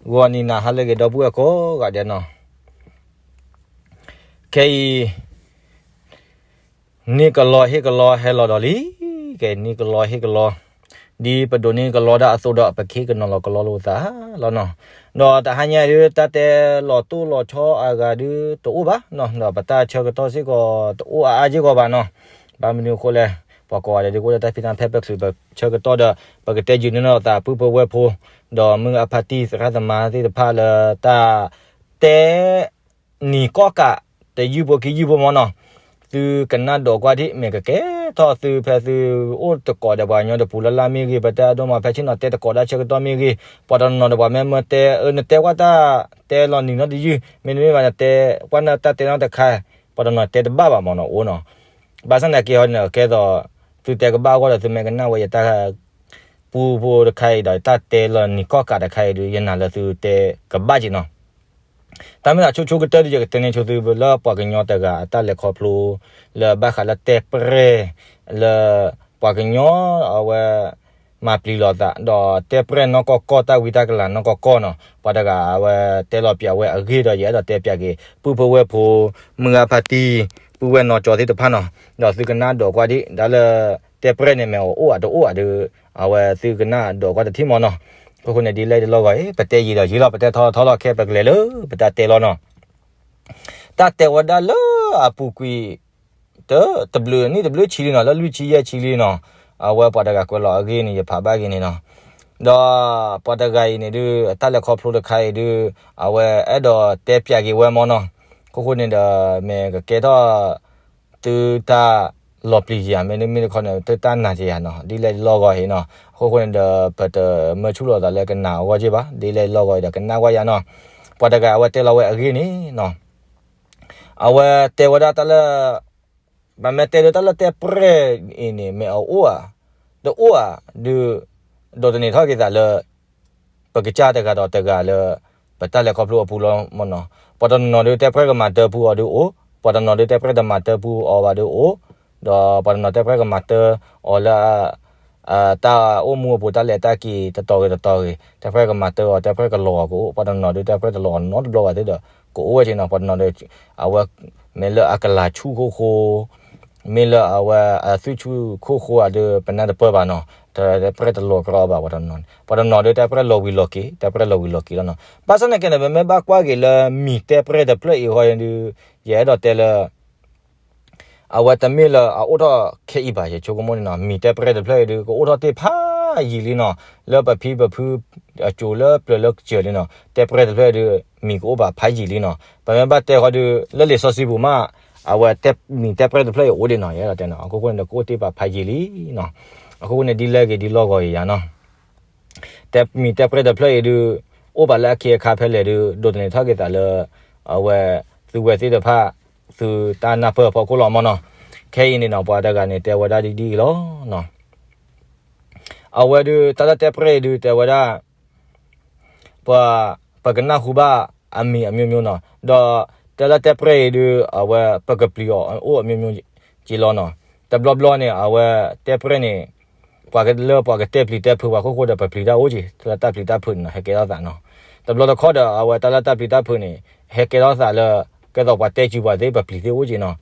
ဂီၤနံၤနၤဟါလၢအဂ့ၤ ဒီပုၢ်ဝဲၢ်ကိးဂၤဒဲးနီၤ, ခဲအံၤ န့ၢ်ကလီဟ့ၣ်ကလီဟဲလီၤဒီးလံ, ကဲ န့ၢ်ကလီဟ့ၣ်ကလီ, ဒ်ပဒိးန့ၢ်ကလီဒၣ်အသိးဒီး ပကဟ့ၣ်ကနီၤလီၤကလီလိာ်သးလီၤနီၤ. ဒီးတဟါညါဒုး တၢ်တဲလီၤတိၢ်လီၤဆီအဂၤဒုးတအိၣ်ဘၣ်နီၤ, ဒီးပတၢ်ဆၢကတီၢ်စ့ၢ်ကီးတအိၣ်အါအါစ့ၢ်ကီးဘၣ်နီၤ. ဘၣ်မနုၤအဃိလဲၣ်, ပှၤကိးဂၤဒဲးဒုးကအိၣ်လၢတၢ်ဖံးတၢ်မၤ ဖဲပချုးပဆၢကတီၢ်ဒီး ပကတဲယုာ်န့ၢ်လိာ်သး ပုၢ်ဖိဝဲၢ်ဖိ ဒီးမုၢ်အဖါတံၢ် သရၣ်သမါသ့ၣ်တဖၣ်လၢတၢ်တဲ နံၤကီၢ်ကး တယုၢ်ဖိခံယုၢ်ဖိမ့ၢ်နီၤ, သုကနၣ်ဒိးကွၢ်ဒံး မ့ၢ်ကကဲထီၣ်သုဖဲသုအိၣ်တကိးဒီးပှၤကညီတပူၤလၢ်လၢ်မ့ၢ်ဂ့ၤ, ပတၢ်အဲၣ်ဒိးမၤဖဲဆ့ၣ်နီၤ တဲတကိးဒၣ်ဆၢကတီၢ်မ့ၢ်ဂ့ၤ, ပှၤတနီၤနီၤဒီးပှၤမ့ၢ်မၢတဲ အၢ နတဲကွၢ်တၢ်တဲလီၤနံၤနီတယုၢ်, မ့တမ့ၢ်ဘၣ် နတဲကွၢ်နတၢ်တဲနီတခါ, ပှၤတနီၤတဲတဘၣ်ဘၣ်မ့ၢ်နီၤ အိၣ်နီၤ. ဘၣ်ဆၣ်သနာ်က့ဟီန့ၣ် ကဲသိး သုတဲကဘၣ်အဂီၢ်ဒီး သုမ့ၢ်ကနၣ်ဝဲယတၢ် ပူဖိတခါအံၤဒီး တၢ်တဲလီၤနံၤကီၢ်ကးတခါအံၤဒုး ယနာ်လၢသုတဲကဘၣ်က့ၤနီၤ. တၢ်မ့ၢ်သးဆိဆိကတၢၢ်ဒုး ယကတဲန့ၢ်ဆိသုလၢပှၤကညီတဂၤအတၢ်လဲၤခီဖျိ လၢဘၣ်ဃးလၢတဲပရဲၣ် လၢပှၤကညီအဝဲ မၤပျံၤလိာ်သး ဒီးတဲပရဲၣ်နီၢ်ကီၢ်ကီၢ် တၢ်ဝံတၢ်ကလၤနီၢ်ကီၢ်ကီၢ်နီၤ, ပှၤတဂၤအဝဲတဲလီၤပၠးဝဲအဂ့ၢ်ဒီး ယအဲၣ်ဒိးတဲပၠးက့ၤ ပုၢ်ဖိဝဲၢ်ဖိ မုၢ်ဂၤဖါတံၢ် ပုၢ်ဝဲၢ်နီၢ်ကၠီသ့ၣ်တဖၣ်နီၤ, ဒီးသုကနၣ်ဒိးကွၢ်ဒံး ဒၣ်လၢတဲပရဲၣ်န့ၣ် မ့ၢ်အအိၣ်ဧါတအိၣ်ဧါဒီး အဝဲသုကနၣ်ဒိးကွၢ်တထံၣ်မ့ၢ်နီၤ. အခိၣ်ဃိန့ၣ် ဒ်လဲၣ်ဒ်လဲၣ်ဂီၢ်အံၤ ပတဲယံာ်ဒီးယံာ်လီၤ ပတဲထီထီလီၤ ခဲပကလဲၤလၢပတၢ်တဲလီၤနီၤ. တၢ်တဲဝဲဒၣ်လၢအပူၤကွံာ် တ တဘျုးနံၣ်တဘျုးဆံလံနီၤ, လၢလွံၢ်ဆံယဲၢ်ဆံလံနီၤ, အဝဲပှၤတဂၤကွဲးလီၤအဂ့ၢ်န့ၣ် ယဖးဘၣ်က့ၤန့ၣ်နီၤ. ဒီးပှၤတဂၤအံၤန့ၣ်ဒုး အတၢ်လဲၤခီဖျိတခါအံၤဒုး အဝဲအဲၣ်ဒိးတဲပၠးက့ၤဝဲမ့ၢ်နီၤ. အခိၣ်ဃိန့ၣ်ဒီး မ့ၢ်ကကဲထီၣ် သုတၢ်လီၤပျံၤယၤ မ့တမ့ၢ်တခီန့ၣ် သုတၢ်နာ်က့ၤယၤနီၤ, ဒ်လဲၣ်ဒ်လဲၣ်ဂီၢ်အံၤနီၤ. အခိၣ်ဃိန့ၣ်ဒီး ပတမၢဆူၣ်လိာ်သးလၢကနာ်အဂီၢ်က့ၤဘၣ်, ဒ်လဲၣ်ဒ်လဲၣ်ဂီၢ်အံၤဒီး ကနၣ်ကွၢ်ယၤနီၤ. ပှၤတဂၤအဝဲတဲလီၤဝဲအဂ့ၢ်န့ၣ်နီၤ, အဝဲတဲဝဲဒၣ်တၢ်လၢ ပမ့ၢ်တဲဒုး တၢ်လၢတဲပရဲၣ်အံၤန့ၣ် မ့ၢ်အအိၣ်ဧါ တအိၣ်ဧါဒုး ဒိးသန့ၤထီၣ်က့ၤသးလၢ ပကစၢ်တဂၤဒီးတဂၤလၢ ပတၢ်လဲၤခီဖျိအပူၤလီၤမ့ၢ်နီၤ. ပှၤတနီၤနီၤဒုး တဲပရဲၣ်ကမၤတၢပူၤအီၤဒုးအိၣ်, ပှၤတနီၤဒုး တဲပရဲၣ်တမၤတၢပူၤအီၤဘၣ်ဒုးအိၣ်, ဒီးပှၤတနီၤတဲပရဲၣ်ကမၤတၢအီၤလၢ တၢ်အိၣ်မူအပူၤ တၢ်လဲၤတၢ်က့ၤတတီၤဂ့ၤတတီၤဂ့ၤ တဲပရဲၣ်ကမၤတၢအီၤ တဲပရဲၣ်ကလီၤအီၤကအိၣ်, ပှၤတနီၤဒုး တဲပရဲၣ်တလီၤအီၤနီတဘျီဘၣ်သ့ၣ်ဒီး ကအိၣ်ဝဲက့ၤနီၤ. ပှၤတနီၤဒုး အဝဲ မ့ၢ်လၢအကလၤဆူၣ်ခိၣ်ဃိ မ့ၢ်လၢအဝဲအသွံၣ်ဆူၣ်ခိၣ်ဃိဧါဒုး ပနၢ်တပၢၢ်ဘၣ်နီၤ. တဲပရဲၣ်တလီၤကရီဘၣ် ပှၤတနီၤ, ပှၤတနီၤဒုး တဲပရဲၣ်လီၤဝံၤလီၤက့ၤ, တဲပရဲၣ်လီၤဝံၤလီၤက့ၤလီၤနီၤ. ဘၣ်ဆၣ်သနာ်က့န့ၣ် ပမ့ၢ်ဘၣ်ကွၢ်က့ၤလၢမံၤတဲပရဲၣ်တဖျၢၣ်အံၤအဂီၢ်ဒုး ယအဲၣ်ဒိးတဲလၢ အဝဲတမ့ၢ်လၢအအိၣ်ထီၣ်ခဲအံၤဘၣ် ယဆိကမိၣ်န့ၣ်နီၤ. မံၤတဲပရဲၣ်တဖျၢၣ်အံၤဒုး ကအိၣ်ထီၣ်တ့ၢ်ဖးယံာ်လံနီၤ, လၢပဖံပဖု အစိၤလၢပျၢၤလၢကစၢၤလံနီၤ, တဲပရဲၣ်တဖျၢၣ်အံၤဒုး မံၤကအိၣ်ဘၣ်ဖးယံာ်လံနီၤ. ပမ့ၢ်ဘၣ်တဲဃီဒုး လၢလံာ်စီဆှံပူၤမး အဝဲမံၤတဲပရဲၣ်တဖျၢၣ်အံၤအိၣ်ဒံးနီၤ, ယအဲၣ်ဒိးတဲနီၤ. အခိၣ်ဃိန့ၣ်ဒီး ကအိၣ်တ့ၢ်ဘၣ်ဖးယံာ်လံနီၤ. အခိၣ်ဃိန့ၣ် ဒ်လဲၣ်ဂ့ၤဒ်လဲၣ်ဂီၢ်အံၤယၤနီၤ တဲမံၤတဲပရဲၣ်တဖျၢၣ်အံၤဒုး အိၣ်ဘၣ်လၢအခ့အခါဖဲလဲၣ်ဒုး ဒိးသန့ၤထီၣ်က့ၤသးလၢ အဝဲ သုဝဲသ့ၣ်တဖၣ် သုတၢ်နၢ်ပၢၢ်အဖီခိၣ်လီၤမ့ၢ်နီၤ. ခဲအံၤန့ၣ်နီၤ ပှၤတဂၤန့ၣ် တဲဝဲဒၣ်ဒ်ဒ်အံၤလီၤ. အဝဲဒုး တၢ်လၢတဲပရဲၣ်အံၤဒုး တဲဝဲဒၣ် ပှၤ ပကနၢ်ဟူဘၣ်အမံၤအမျိုးမျိုးနီၤ, ဒီးတၢ်လၢတဲပရဲၣ်အံၤဒုး အဝဲပကပျံၤအီၤအိၣ်အမျိုးမျိုးက့ၤလီၤနီၤ. တဘျီဘျီန့ၣ် အဝဲတဲပရဲၣ်န့ၣ် ပှၤလၢပှၤကတဲပျံၤတဲဖုးပှၤခိၣ်ဃိဒီး ပပျံၤတၢ်အိၣ်က့ၤ တၢ်လၢတၢ်ပျံၤတၢ်ဖုးန့ၣ်နီၤ ဟဲကဲထီၣ်သးနီၤ. တဘျီတခီၣ်ဒီး အဝဲတၢ်လၢတၢ်ပျံၤတၢ်ဖုးန့ၣ် ဟဲကဲထီၣ်သးလၢ ကဲသိးပှၤတဲစုပှၤသ့ၣ် ပပျံၤသ့ၣ်အိၣ်က့ၤနီၤ.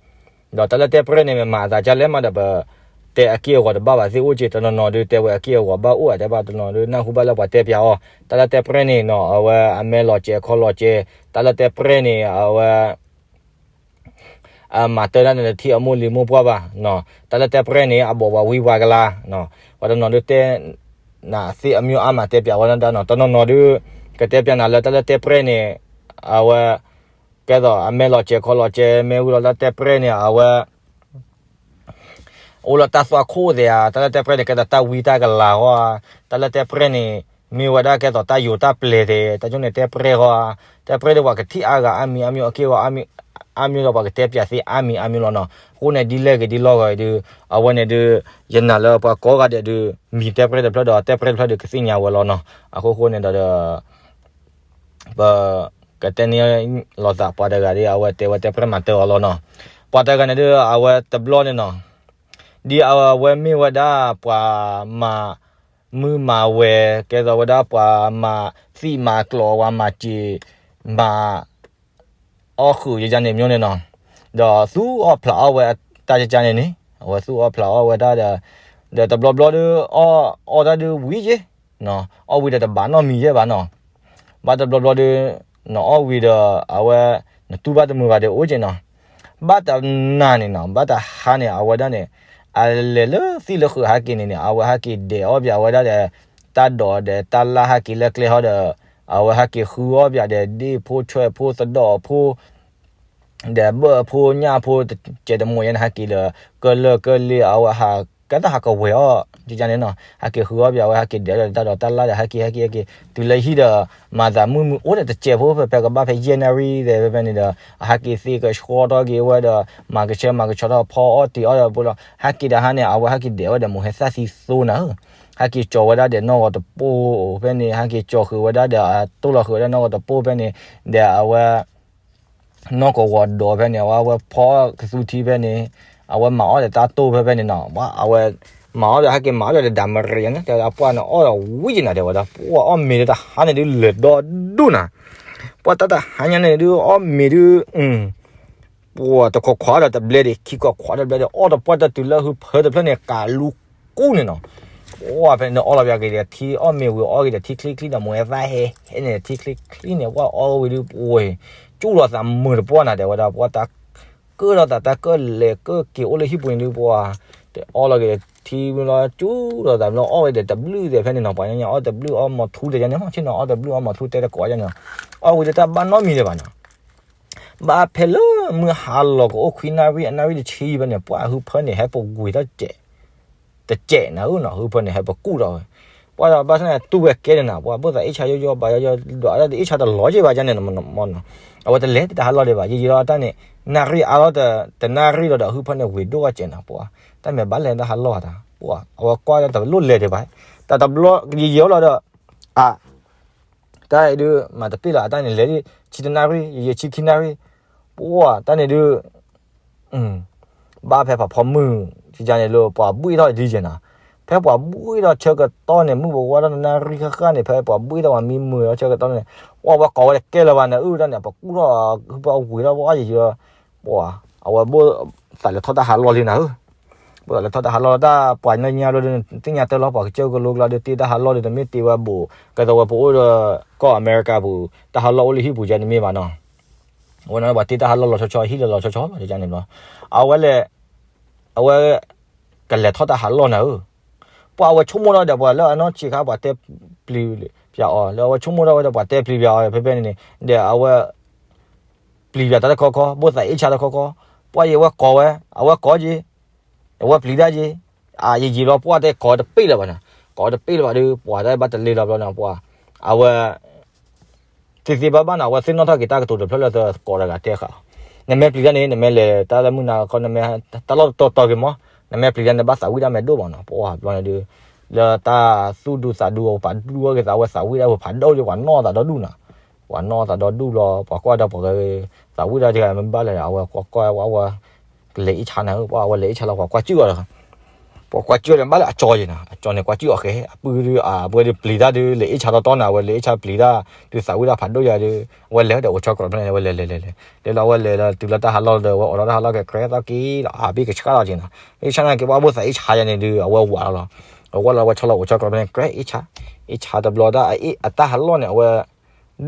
ဒီးတၢ်လၢတဲပရဲၣ်န့ၣ် မ့ၢ်မၤအသးဒ်လဲၣ်မးဒီး ပတဲအက့ၢ်အဂီၤတဘၣ်ဘၣ်သ့ၣ်အိၣ်က့ၤ, တနီၤနီၤဒုး တဲဝဲအက့ၢ်အဂီၤဘၣ်အိၣ်ဧါ တဲဘၣ် တနီၤဒုး နၢ်ဟူဘၣ်လၢပှၤတဲပၠးအီၤ. တၢ်လၢတဲပရဲၣ်န့ၣ်နီၤ အဝဲအမဲလီၤစဲၤခီလီၤစဲၤ, တၢ်လၢတဲပရဲၣ်န့ၣ် အဝဲ အမၤတၢ်တၢ်န့ၣ် တထံၣ်အမိၢ်လံၤမိၢ်ပှၢ်ဘၣ်နီၤ. တၢ်လၢတဲပရဲၣ်န့ၣ် အဘိးပှၤဝံပှၤကလၤ, ပှၤတနီၤဒုးတဲ နသ့ၣ်အမ့ၢ်အါမးတဲပၠးဝဲဒၣ်နီၤ. တနီၤနီၤဒုး ကတဲပၠးနၤလၢတၢ်လၢတဲပရဲၣ်န့ၣ် အဝဲ ကဲသိးအမဲလီၤစဲၤခီလီၤစဲၤ မ့ၢ်ဝံၤလီၤလၢတဲပရဲၣ်န့ၣ် အဝဲ အိၣ်လၢတၢ်သွၣ်ခိၣ်သ့ၣ်ဧါ, တၢ်လၢတဲပရဲၣ်န့ၣ် ကဲသိးတၢ်ဝံတၢ်ကလၤဃီဧါ, တၢ်လၢတဲပရဲၣ်န့ၣ် မ့ၢ်ဝဲဒၣ်ကဲသိးတၢ်ယိၤတၢ်ပျဲၤသ့ၣ်, တၢ်ကၠိန့ၣ်တဲပရဲၣ်ဃီဧါ, တဲပရဲၣ်ဒီးပှၤကထံၣ်အါဂၤအါမံၤအါမံၤအက့ၢ်အဂီၤ အါမံၤဒီးပှၤကတဲပၠးသ့အါမံၤအါမံၤလီၤနီၤ. အဃိန့ၣ်ဒ်လဲၣ်ဂ့ၤဒ်လဲၣ်ဂီၢ်အံၤဒုး အဝဲန့ၣ်ဒုး ယနာ်လၢပှၤကိးဂၤဒဲးဒုး မံၤတဲပရဲၣ်တဖျၢၣ်ဒီးတဲပရဲၣ်တဖျၢၣ်ဒုးကသ့ၣ်ညါဝဲလီၤနီၤ. အဃိဃိန့ၣ်ဒီး ပကတဲန့ၢ်လိာ်သးပှၤတဂၤဒ် အဝဲတဲဝဲတဲပရဲၣ်မၤတၢ်အီၤလီၤနီၤ. ပှၤတဂၤန့ၣ်ဒုး အဝဲတဘျီန့ၣ်နီၤ, ဒ်အဝဲမ့ၢ်ဝဲဒၣ်ပှၤမၤ မုၢ်မၤဝဲၤ ကဲသိးဝဲဒၣ်ပှၤမၤသံၣ်မၤကျိး ပှၤမၤစ့ၤ မၤအီၣ်ဃုာ်ယကန့ၣ် မျိုးန့ၣ်နီၤ, ဒီးသူၣ်အီၣ်ဖျးအီၣ်ဝဲတၢ်ကကန့ၣ်န့ၣ် အဝဲသူၣ်အီၣ်ဖျးအီၣ်ဝဲဒၣ်ဒီး ဒီးတဘျီဘျီဒီး အီၣ်အီၣ်တၢ်ဒုးဝံၤယ့ၣ်, အီၣ်ဝံၤဒီးတဘၣ်နီတမံၤယဲၢ်ဘၣ်နီၤ, ဘၣ်တဘျီဘျီဒီး နအီၣ်ဝံၤဒီး အဝဲ နတူၢ်ဘၣ်တမုာ်ဘၣ်ဒီးအိၣ်က့ၤနီၤ, ဘၣ်တနၤန့ၣ်နီၤ ဘၣ်တဟါန့ၣ် အဝဲဒၣ်န့ၣ် အလဲၤလၢသံၣ်လၢဃုာ်ဟဲက့ၤန့ၣ်န့ၣ် အဝဲဟဲက့ၤဒဲးအီၣ်ပၠးဝဲဒၣ်ဒီး တၢ်ဒိးဒီးတၢ်လၢ်ဟဲက့ၤလၢကျဲဟီဒီး အဝဲဟဲက့ၤဃုအီၣ်ပၠးဒီး ဒ့ၣ်ဖိဆွဲၣ်ဖိသဒီၣ်ဖိ ဒီးဘၢၣ်ဖိညၣ်ဖိ ကဲတမီၤယဲန့ၣ် ဟဲက့ၤဒီး ကလၢာ်ကလ့ အဝဲဟး ကဲတၢ်ဟးကဝဲၤအီၣ် ကန့ၣ်နီၤ, ဟဲက့ၤဃုအီၣ်ပၠးဝဲ ဟဲက့ၤဒဲးဒီးတၢ်ဒိးတၢ်လၢ်ဒီး ဟဲက့ၤ ဟဲက့ၤ ဟဲက့ၤ တုၤလၢဟံၣ်ဒီး မၤသးမုၢ်မုၢ်အိၣ်ဒီးတစဲးဖိ ဖဲဖဲကဘၣ်ဖဲယဲၢ်နၣ်ရံၣ်သဲး ဖဲဖဲန့ၣ်ဒီး အဟဲက့ၤသ့ကဆှီထီၣ်က့ၤဝဲဒီး မၤကဆၢမၤကဆှီထီၣ် ဖီအီၣ်တ့ၤအီၣ်ဒီးပလီၤ ဟဲက့ၤတဟါန့ၣ် အဝဲဟဲက့ၤဒဲးဝဲဒီး မိၢ်ဟဲသၣ်သံသိနၤဧၢ, ဟဲက့ၤကၠီၤဝဲဒၣ်ဒီးနီၢ်ဂီၤတပိၢ်ဖဲန့ၣ် ဟဲက့ၤကၠီၤဃုာ်ဝဲဒၣ်ဒီး အတိၢ်လီၤဃုာ်ဝဲဒၣ်နီၢ်ဂီၤတပိၢ်ဖဲန့ၣ် ဒီးအဝဲ နီၢ်ကဝီၤဒိးဖဲန့ၣ် အဝဲဖီကသူထံဖဲန့ၣ် အဝဲမၤအီၣ်ဒီးတၢ်တိၢ်ဖဲဖဲန့ၣ်နီၤ, အဝဲ မၤအီၣ်ဒီးဟဲက့ၤမၤအီၣ်ဒီးတဒၣ်မရံၤန့ၣ် တဲဝဲဒၣ်ပှၢ်န့ၣ်အီၣ်ဒီးဝံၤက့ၤနၤ တဲဝဲဒၣ် ပှၢ်အီၣ်မ့ၤဒီးတဟါန့ၣ်ဒုးလဲၤဒီဒူၣ်နၤ, ပှၢ်တၢ်တဟါညါန့ၣ်ဒုးအီၣ်မ့ၤဒုး ပှၢ်တခိးခွးဒီးတဘျဲဒီး ခံခိးခွးဒီးတဘျဲဒီး အီၣ်တပှၢ်တၢ်တုၤလၢဟုဖၢတဖျၢၣ်န့ၣ် ကးလူကူန့ၣ်နီၤ, ပှၢ်ဖဲန့ၣ်အီၣ်လီၤပၠးက့ၤဒီး ထံအီၣ်မ့ၤဝံၤအီၣ်က့ၤဒီးထံချ့ချ့ဒီး မိၢ်ဟဲသၣ်ဟဲဟဲန့ၣ် ထံချ့ချ့န့ၣ် ပှၢ်အီၣ်ဝံၤဒုးပှၢ် ကၠူၣ်လီၤသးမုာ်တပှၢ်နၤ တဲဝဲဒၣ် ပှၢ်တၢ် ကၢၣ်ဒီးသးတၢ်ကၢၣ်လဲၤကၢၣ်က့ၤအိၣ်လၢဟံၣ်ပူၤန့ၣ်ဒုးပှၢ် အီၣ်လီၤက့ၤထံမ့ၢ်လီၤ ကၠူၣ်ဒီးသးမ့ၢ်လီၤ အီၣ်ဝဲဒီးတဘျုးသဲးဖဲန့ၣ်နီၤ, ပှၤညီညီအီၣ်တဘျုးအီၣ်မီၤထူတဲယါန့ၣ်မ့ၢ်ဆ့ၣ်နီၤ အီၣ်တဘျုးအီၣ်မီၤထူတဲတကိးယါန့ၣ်နီၤ, အီၣ်ဝံၤဒီးတၢ်ဘၣ်နီတမံၤဒံးဘၣ်နီၤ, ဘၣ်ဖဲလၢမုၢ်ဟါလီၤကအိၣ်ခွံနၣ်ရံၣ် အနၣ်ရံၣ်တဆံဖဲန့ၣ် ပှၢ်ဟုဖၢန့ၣ် ဟဲပဝ့ၤထီၣ် တစဲးနၤဧၢနီၤ, ဟုဖၢန့ၣ် ဟဲပကူၣ်ထီၣ်ဝဲ, ပှၢ်ဒီးဘၣ်ဆၣ်န့ၣ် တူၢ်ဝဲကဲန့ၣ်နၤ, ပှၢ်ဘၣ်သးအ့ၣ်ဆါယီယီဘၣ်ယီယီ ဒွးဒၣ်တအ့ၣ်ဆါတလီၤက့ၤဘၣ်ယါန့ၣ်မ့ၢ်နီၤ, အဝဲတလဲၤတဟးလီၢ်ဒံးဘၣ်, ယံာ်ယံာ်လီၤတၢ်န့ၣ် နၣ်ရံၣ်အါလီၤ တနၣ်ရံၣ်လီၤဒီး ဟုဖၢန့ၣ်ဝ့ၤဒိၣ်ကဲန့ၣ်, ပှၢ် တၢ်မ့ၢ်ဘၣ်လဲၤတဟးလီၢ်တၢ်, ပှၢ် အဝဲကွၢ်တၢ်တလိၣ်လဲၤဒံးဘၣ်, တၢ်တဘျီ ယံာ်ယံာ်လီၤဒီး အ တၢ်အံၤဒုး မၤတပ့ၢ်လီၤ အတၢ်န့ၣ်လဲၤဒ် ဆံတနၣ်ရံၣ် ယံာ်ယံာ်ဆံခံနၣ်ရံၣ်, ပှၢ် တၢ်န့ၣ်ဒုး ဘၣ်ဖဲဖးဖီမုၢ် ကန့ၣ်လၢ ပှၤဘှံးထီၣ်ဒ်ယဲၢ်နၤ, ဖဲပှၤဘှံးထီၣ်ဆၢကတီၢ်န့ၣ် မုၢ်ပဝါထီၣ်နနၣ်ရံၣ်ဃၣ်ဃၣ်န့ၣ် ဖဲပှၤဘှံးထီၣ်ပှၤမံမုာ်ထီၣ်ဆၢကတီၢ်န့ၣ်, ပှၢ်ဝဲကိးဝဲတကဲလၢၤဘၣ်နၤဧၢ, တၢ်န့ၣ် ပကူၣ်ထီၣ် ဟုဖၢအဝ့ၤထီၣ် ပှၢ်ယံာ်ယံာ်လီၤ, ပှၢ် အဝဲဘၣ်သးလဲၤထီၣ်တၢ်ဟးလီၢ်လံနၤဧၢ ပှၤလဲၤထီၣ်တၢ်ဟးလီၢ်လီၤ တၢ်ပှၤညီညီဘျီဒီး သ့ၣ်ညါတၢ်လီၤ ပှၤကစၢၢ်ကလိကျါဒီး တ့တၢ်ဟးလီၢ်ဒီး တမ့ၢ်တ့ဝဲဘူး ကဲသိးဝဲပအိၣ်ဒီး ကီၢ်အမဲရကၤပူၤ တၢ်ဟးလီၢ်အိၣ်လၢဟံၣ်ပူၤယါန့ၣ်မ့ၢ်ဘၣ်နီၤ, အဝဲန့ၣ်ပှၤတ့တၢ်ဟးလီၢ်လီၤဆီဆီ ဟံၣ်လီၤလီၤဆီဆီလီၤန့ၣ်ဘျီ, အဝဲလဲၤ အဝဲ ကလဲၤထီၣ်တၢ်ဟးလီၢ်နၤဧၢ, ပှၤအဝဲဆိကမိၣ်ဒီး ပှၤလၢအနီၢ်ဆံးခါ ပှၤတဲပျံၤပၠးအီၤ လၢအဝဲဆိကမိၣ်ထီၣ်ဝဲဒီး ပှၤတဲပျံၤပၠးအီၤ ဖဲဖဲန့ၣ်န့ၣ် ဒီးအဝဲ ပျံၤပၠးတၢ်တခီခီ ဘိၣ်သးအ့ၣ်ဆါတခီခီ, ပှၢ်ယံာ်ဝဲကိးဝဲ အဝဲကိးက့ၤ အဝဲပျံၤတၢ်က့ၤ, အယံာ်ယံာ်လီၤ ပှၢ်တဲကိးတပ့ၢ်လၢၤဘၣ်နၤ, ကိးတပ့ၢ်လၢၤဘၣ်ဒီး ပှၤတၢ်ဘၣ်တလ့လီၤဘျီနၤ ပှၢ် အဝဲ သ့သ့ဘၣ်ဘၣ်နၤ အဝဲသ့ၣ်နီၣ်ထီၣ်က့ၤတၢ်ကတိၤတဖျၢၣ်လၢသကိးတဂၤတဲဃာ်, နမ့ၢ်ပျံၤတၢ်န့ၣ် နမ့ၢ်လဲၤတၢ်လၢမုၢ်နၤခီ နမ့ၢ်တၢ်လီၢ်တတီၤက့ၤမး, နမ့ၢ်ပျံၤတၢ်န့ၣ် ဘၣ်သးဝံၣ်တၢ်မ့ၢ်ဒိၣ်မးနီၤ, ပှၢ်ဘျီန့ၣ်ဒုး လၢတၢ်သူၣ်ဒူသးဒူအပာ်ဒူဝဲက့ၤသး အဝဲသးဝံၣ်တၢ်ဝဲဖးဒိၣ်လံ ပှၤနီၣ်သးဒီဒူၣ်နၤ, ပှၤနီၣ်သးဒီဒူၣ်လီၤ ပှၤကွၢ်ဒီးပှၤ သးဝံၣ်တၢ်တဂၤမ့ၢ်ဘၣ်လဲၣ် အဝဲကွၢ်ကွၢ်ဝဲ လဲၤအ့ၣ်ဆါနၤဧၢ ပှၢ်အဝဲလဲၤအ့ၣ်ဆါလီၤ ပှၤကွၢ်စုၣ်အီၤဒီး ပှၤကွၢ်စုၣ်န့ၣ် ဘၣ်လၢအကၠီယဲၢ်နၤ အကၠီန့ၣ် ကွၢ်စုၣ်အီၤဃဲ အပုၢ်ဒုး အဝဲဒုးပျံၤတၢ်ဒုး လဲၤအ့ၣ်ဆါတီတီနၤ အဝဲလဲၤအ့ၣ်ဆါပျံၤတၢ် ဒုးသးဝံၣ်တၢ်ဖးဒိၣ်ယၤဒုး အဝဲလဲၤဒီးအိၣ်ဆီကြၢးဖဲန့ၣ် အဝဲလဲၤလဲၤလဲၤလဲၤ လဲၤလီၤ အဝဲလဲၤလီၤတုၤလၢတၢ်ဟးလီၢ်ဒီး အဝဲအိးထီၣ်တၢ်ဟးလီၢ်ကဲ ကြဲသီၣ်က့ၤလီၤ အဘ့ၣ်ကဆှၣ်လီၤက့ၤနၤ ဘ့ၣ်ကဆှၣ်န့ၣ်က့ၤ ပှၢ်ဘိၣ်သးအ့ၣ်ဆါယၤန့ၣ်ဒုး အဝဲဝးလီၤလီၤ အဝဲလီၤ အဝဲဆီလီၤအိၣ်ဆီကြၢးဖဲန့ၣ် ကြဲအ့ၣ်ဆါ အ့ၣ်ဆါတဘျီတၢ် အတၢ်ဟးလီၢ်န့ၣ် အဝဲ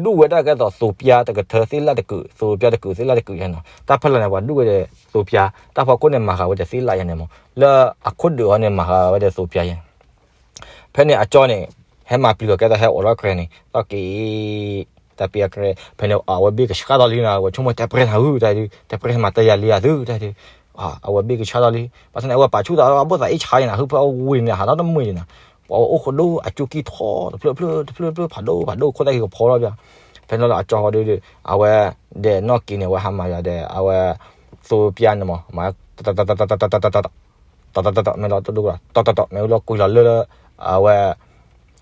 ဒူၣ်ဝဲဒၣ်ကဲသိးသိပျါတကထၢ သ့ၣ်လၣ်တကုး သိပျါတကုး သ့ၣ်လၣ်တကုးယဲၢ်နီၤ တၢ်ဖဲလီၤန့ၣ် ပှၤဒူၣ်ဝဲဒီးသိပျါ တၢ်ဖီခိၣ်န့ၣ် မၤဃာ်ဝဲဒီးသ့ၣ်လၣ်ယဲၢ်န့ၣ်မး လၢအခိၣ်ဒုးအီၤန့ၣ် မၤဃာ်ဝဲဒီးသိပျါယဲၢ် ဖဲန့ၣ်အကၠီန့ၣ် ဟဲမၤပျံၤအီၤကဲသိးဟဲအိးထီၣ်ကြဲန့ၣ် သီၣ်က့ၤ တၢ်ပျံၤအကြဲ ဖဲန့ၣ် အဝဲဘ့ၣ်ကဆှၣ်ထီၣ်လံနၤ အဝဲဆိကမိၣ်တဲပှဲၤနၤဧၢ တၢ်ဒုး တဲပှဲၤဟဲမၤတၢ်ယၤလံဧါသု တၢ်ဒုး အဝဲဘ့ၣ်ကဆှၣ်ထီၣ်လံ ဘၣ်ဆၣ်န့ၣ် အဝဲပာ်ဆူၣ်သး အဘိၣ်သးအ့ၣ်ဆါယဲၢ်နၤ ဟုဖၢအဝ့ၢ်န့ၣ် ဟးထီၣ်တမုာ်ယဲၢ်နၤ ပှၤအိၣ်ဃိဒိၣ် အကၠိကံၢ်ထီၣ် တဖျၢၣ်ဖျၢၣ် တဖျၢၣ်ဖျၢၣ် ဖးဒိၣ်ဖးဒိၣ် ခိၣ်သၣ်က့ၤကဖီထီၣ်ပျၢ် ဖဲန့ၣ်လီၤ အကၠီဃီဒုး အဝဲ ဒဲးနီၣ်က့ၤန့ၣ် အဝဲဟးမၤယၤဒီး အဝဲ သိပျါန့ၣ်မး မၤ တတတတတတတတတတ မ့ၢ်လီၤတဒိကလီၤ တတတ မ့ၢ်ဝဲလီၤကွံာ်လီၤလၢ အဝဲ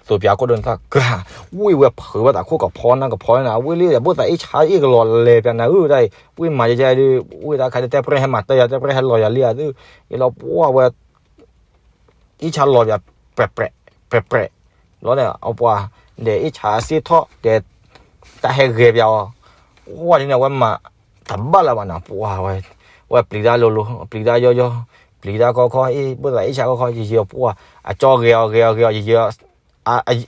သိပျါခိၣ်ဒိၣ်န့ၣ် သၣ်ကၤ ဝ့ၢ်ဝဲဖုးဘၣ်သးခိၣ်ကဖီနၢ်ကဖီန့ၣ် အဝ့ၢ်လံ ဘိၣ်သးအ့ၣ်ဆါအ့ၣ်ကလီၤလဲၤပျၢ်နၤဧၢ တၢ်အံၤ ဝ့ၢ်မၤယဲယဲဒုး ဝ့ၢ်တၢ်ခါဒုး တဲပှဲၤဟဲမၤတၢ်ယၤ တဲပှဲၤဟဲလီၤယၤလံဧါသု ယလီၤပှၢ်ဝဲ အ့ၣ်ဆါလီၤပျၢ်ပြဲးပြဲး ပြဲးပြဲးလီၤန့ၣ် အပှၤ ဒီးအ့ၣ်ဆါအစ့ၣ်ထီၣ်ဒီး တၢ်ဟဲဂဲၤပၠးအီၤ, ဝဲဒ်န့ၣ် အဝဲမၤတဘၣ်လၢၤဘၣ်နီၤ, ပှၤဝဲ ဝဲပျံၤတၢ်လိၤလိၤ ပျံၤတၢ်ယီၢ်ယီၢ် ပျံၤတၢ်ခီခီ အ့ၣ် ဘၣ်သးအ့ၣ်ဆါခီခီ ယံာ်ယံာ်ပှၤ အကၠီဂဲၤအီၤဂဲၤအီၤဂဲၤအီၤ ယံာ်ယံာ်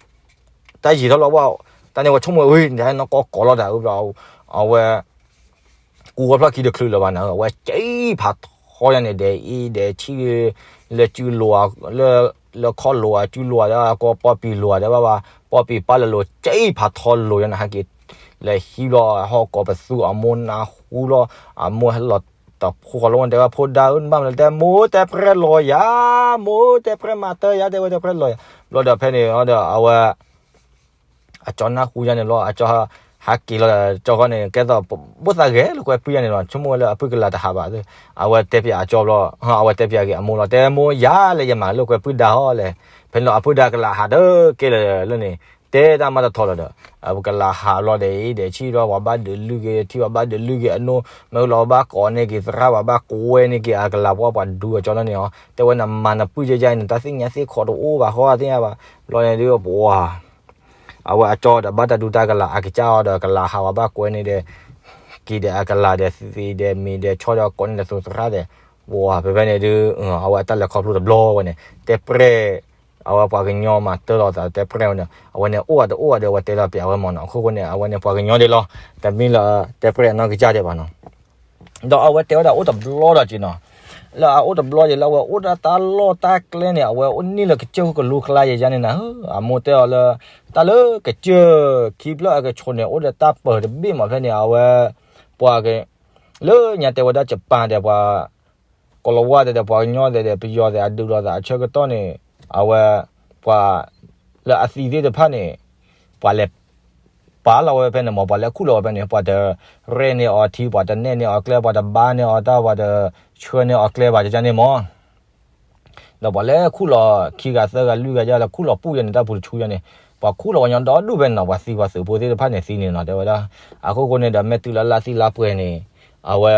တၢ်ယံာ်ထီၣ်လီၤဘၣ်, တၢ်န့ၣ်ဝဲဆိကမိၣ်ဝဲ နနီၢ်ကီၢ်ကိးလီၤတၢ် အဝဲ ကူဝဲဖျီၣ်ခံတချုးလၢၤဘၣ်နၤ, အဝဲစံၣ်ဖးထီယါန့ၣ် ဒီးအ့ၣ်ဒီးဆံၣ် လၢစုလိၤ လၢခီၣ်လိၤအစုလိၤဒီး ကီၢ်ပီၣ်ပံၤလိၤဒီးဘၣ်ဘၣ် ပီၣ်ပံၤပၢ်လၢလိၤ စံၣ်ဖးထီလိၤယါန့ၣ် ဟဲက့ၤ လၢဟံၣ်ဘျီ ဟီၣ်ကိးပသူ အမိၢ်နၢ်ဟူလီၤ အမိၢ်ဟဲလီၤတဖိဃီလီၤ တဲဝဲ ဖိဒါဧၢ နဘၣ်မနုၤလဲၣ် တဲ မိၢ်တဲပြဲၢ်လီၤယၤ မိၢ်တဲပြဲၢ်မၤတၢ်ယၤ တဲဝဲ တဲပြဲၢ်လီၤယၤ ဘျီဒီးဖဲန့ၣ်ဒီး အဝဲ အကၠီနၢ်ဟူယါန့ၣ်လီၤ, အကၠီ ဟးက့ၤလီၤဒီး ကၠီဃီန့ၣ် ကဲသိး ဘၣ်သးဂဲၤလိာ်ကွဲပုၢ်ယါန့ၣ်လီၤ, ဆိကမိၣ်ဝဲလၢအပုၢ်ကလၤတဟးဘၣ်, အဝဲတဲပၠးအကၠီဘျီ, အဝဲတဲပၠးက့ၤအမိၢ်လီၤ, တဲမိၢ်ယၤလဲၣ် ယမၤလိာ်ကွဲပုၢ်ဒါဟီလဲၣ်, ဖဲန့ၣ်လီၤ အပုၢ်ဒါကလၤဟးတကဲလၢာ်လၢန့ၣ်, တဲတၢ်မၤတထီၣ်လၢၤဒီး အကလၤဟးဘျီဒီးအံၤဒီး ဆံၣ်လီၤ ပှၤဘၣ်ဒုးလုၢ်က့ၤ ထံၣ်ပှၤဘၣ်ဒုးလုၢ်က့ၤအနိ မ့ၢ်လီၤ ပှၤဘၣ်ကိးန့ၢ်က့ၤသရၣ် ပှၤဘၣ်ကိးဝဲန့ၢ်က့ၤအကလၤ ပှၤပှၤဒုးအကၠီလီၤန့ၣ်အီၤ တဲဝဲ နမၤနပုၢ်ယါယါအံၤ နတၢ်သ့ၣ်ညါသ့ၣ်ခိးတအိၣ်ဘၣ်ဃီသ့ၣ်ညါဘၣ်, ဘျီန့ၣ်ဒုး ပှၤ အဝဲအကၠီဒီးဘၣ်တၢ်ဒုးတၢ်ကလၤ အကစၢ်အီၤဒီး ကလၤဟးဝဲဘၣ်ကွဲန့ၣ်ဒီး က့ၤဒီးအကလၤဒီးသံဒီးမ့ၤဒီးဆီဒီးကိးန့ၢ်ဒီးသူသရၣ်ဒီး ပှၤဖဲဖဲန့ၣ်ဒုး အဝဲအတၢ်လဲၤခီဖျိတဘျီဝဲန့ၣ် တဲပြဲၢ် အဝဲပှၤကညီမၤတၢ်လီၤသးတဲပြဲၢ်ဝဲန့ၣ် အဝဲန့ၣ်အိၣ်အတအိၣ်ဒီး အဝဲတဲလီၤပၠးဝဲမၢ်နီၤ အခိၣ်ဃိန့ၣ် အဝဲန့ၣ်ပှၤကညီဒ်လီၤ တမ့ၢ်လၢတဲပြဲၢ်အနီၢ်ကစၢ်ဒံးဘၣ်နီၤ ဒီးအဝဲတဲဝဲဒၣ်အိၣ်တဘျီဒီးက့ၤနီၤ, လၢအအိၣ်တဘျီဒီး လၢအဝဲအိၣ်ဒၣ်တၢ်လီၢ်တၢ်ကျဲန့ၣ် အဝဲအိၣ်န့ၢ်လၢကစၢၢ်ခိၣ်ကလူကလါယဲယါန့ၣ်နၤဧၢ, အမိၢ်တဲအီၤလၢ တၢ်လၢကစၢၢ်ခံဖျၢၣ်အကဆိးန့ၣ် အိၣ်ဒီးတၢ်ပၢၤတဘ့ၣ်မးဖဲန့ၣ် အဝဲ ပှၤက လၢညါတဲဝဲဒၣ် Japan ဒီးပှၤ ကိၤလၤဝါသဲးဒီးပှၤကညီသဲးဒီးပယီၤသဲးအဒုးလိာ်သးအဆၢကတီၢ်န့ၣ် အဝဲ ပှၤ လၢအသံသ့ၣ်တဖၣ်န့ၣ် ပှၤလဲၤ ပာ်လီၤဝဲဖဲန့ၣ်မး ပှၤလဲၤခူၣ်လီၤဝဲဖဲန့ၣ် ပှၤတရဲၣ်န့ၢ်အီၤထံ ပှၤတနဲၣ်န့ၢ်အီၤကျဲ ပှၤတဘါန့ၢ်အီၤတၢ် ပှၤတဆှၢန့ၢ်အီၤကျဲဘၣ် ကန့ၣ်မး ဒီးပှၤလဲၤခူၣ်လီၤခံဂၤသၢဂၤလွံၢ်ဂၤယါ လဲၤခူၣ်လီၤပူၣ်ယါန့ၣ် တၢ်ပူၤတဆူယါန့ၣ် ပှၤခူၣ်လီၤပှၤကညီဒီဒူၣ်ဖဲန့ၣ်နီၤ ပှၤသံပှၤသုးဖိသ့ၣ်တဖၣ်န့ၣ်သံန့ၣ်နီၤ တဲဝဲဒၣ် အခိၣ်ဃိန့ၣ်ဒီး မ့ၢ်တုၤလၢလါသံလါပှဲၤန့ၣ် အဝဲ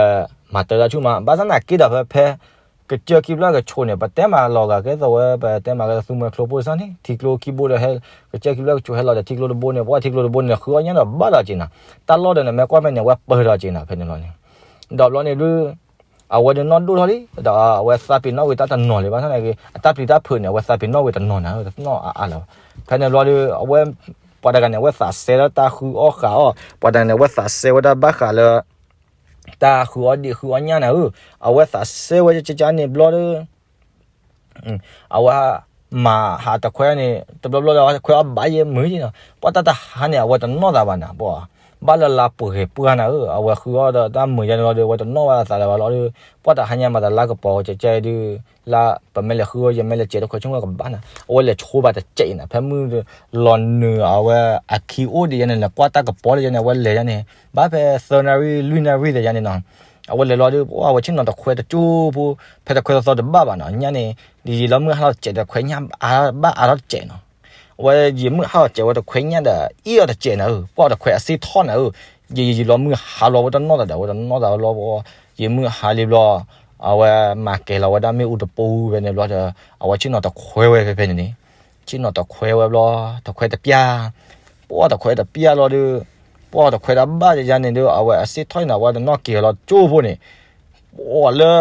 မၤတၢ်တၢ်ဆူၣ်မး ဘၣ်ဆၣ်သနာ်က့ဒီးဖဲဖဲ ကစၢၢ်ခံဖျၢၣ်ကဆိးန့ၣ် ပတဲမးလီၤဂာ်ကဲသိးဝဲ ပတဲမးကဲသိးသူမှဲကျိဖိစၢ်န့ၣ် ထံကျိခံဘိဒီး ကစၢၢ်ခံဖျၢၣ်ကဆိးဟဲလီၤဒီးထံကျိတဘိန့ၣ် ပှၤထံကျိတဘိန့ၣ် ဃုအီၣ်ညၣ်ဒီးဘၣ်ဒီးက့ၤနီၤ တၢ်လီၢ်ဒီးန့ၣ် မ့ၢ်ကွၢ်ဖဲန့ၣ် အဝဲပၢၤဒီးက့ၤနီၤ ဖဲန့ၣ်လီၤန့ၣ် ဒီးဘျီန့ၣ်ဒုး အဝဲဒုးနီၢ်ဒိၣ်ထီၣ်လံ ဒီးအဝဲသးပ့ၤနီၣ်ဝံၤတၢ်တနီၤလံ ဘၣ်ဆၣ်သနာ်က့ အတၢ်ပျံၤတၢ်ဖုးန့ၣ် အဝဲသးပ့ၤနီၣ်ဝံၤတနီၤနၤ တနီၣ်အါအါလၢၤဘၣ် ဖဲန့ၣ်ဘျီဒုး အဝဲ ပှၤတဂၤန့ၣ် အဝဲသးစဲလၢတၢ်ဃုအီၣ်ဃုအီၣ် ပှၤတဂၤန့ၣ် အဝဲသးစဲဝဲဒၣ်ဘၣ်ဃးလၢ တၢ်ဃုအီၣ်ဒံးဃုအီၣ်ညၣ်နၤဧၢ, အဝဲသးစဲဝဲကကန့ၣ်ဘျီဒီး အဝဲ မၤဟးတခွဲန့ၣ် တဘျီဘျီဒီးခွဲအီၣ်ဘၣ်ယဲမုာ်က့နီၤ, ပှၤတၢ်တဟါန့ၣ် အဝဲတနီၣ်သးဘၣ်နၤ, ပှၤ ဘၣ်လၢလါပှဲၤပှၢ်နၤဧၢ, အဝဲဃုအီၣ်ဒီးတၢ်မုာ်ယါန့ၣ်လီၤဒီး အဝဲတနီၣ်ဘၣ်သးလၢၤဘၣ်လီၤဒီး ပှၤတဟါညါမၤတၢ်လၢကပီၤကကဲဒုး လၢပမ့ၢ်လဲၤဃုအီၣ်ယဲမ့ၢ်လဲၤစဲးတခွဲဆိကမိၣ်ကဘၣ်နၤ, အဝဲလဲၤဆိဘၣ်တစဲးနၤ, ဖဲမုၢ်လီၤနုာ်အဝဲအခံအိၣ်ဒံးယါန့ၣ် လဲၤကွၢ်တၢ်ကပီၤလၢယါန့ၣ် အဝဲလဲၤယါန့ၣ် ဘၣ်ဖဲသၢနၣ်ရံၣ်လွံၢ်နၣ်ရံၣ်သ့ၣ်ယါန့ၣ်နီၤ, အဝဲလဲၤလီၤဒီး ပှၤဝဲဆ့ၣ်နီၤတခွဲတကၠိဖိ, ဖဲတခွဲသီသီတဘၣ်ဘၣ်နီၤ, ညါန့ၣ် ယံာ်ယံာ်လီၤမုၢ်ဟါလီၤတစဲး တခွဲညၣ်ဘၣ်အါထီၣ်တစဲးနီၤ, အဝဲယံာ်မုၢ်ဟါလီၤတစဲးဝဲတခွဲညၣ်ဒီး အ့ၣ်အီၤတစဲးနၤဧၢ, ပှၤတခွဲအစ့ၣ်ထီၣ်နၤဧၢ, ယံာ်ယံာ်လီၤမုၢ်ဟါလီၤဝဲတနီၣ်သးဒီး အဝဲတနီၣ်သးဝဲလီၤ, ယံာ်မုၢ်ဟါလံဘျီ အဝဲမၤကဲၤလီၤဝဲဒၣ်မ့ၣ်အူတပူၤဖဲန့ၣ်ဘျီဒီး အဝဲဆ့ၣ်နီၤတခွဲဝဲဖဲဖဲန့ၣ်န့ၣ်, ဆ့ၣ်နီၤတခွဲဝဲဘျီ တခွဲတပျၢ်, ပှၤတခွဲတပျၢ်လီၤဒီး ပှၤတခွဲတဘၣ်ယါန့ၣ်ဒီး အဝဲအစ့ၣ်ထီၣ်နၤ ပှၤတနီၣ်က့ၤလီၤကၠိဖိန့ၣ် ပှၤလၢ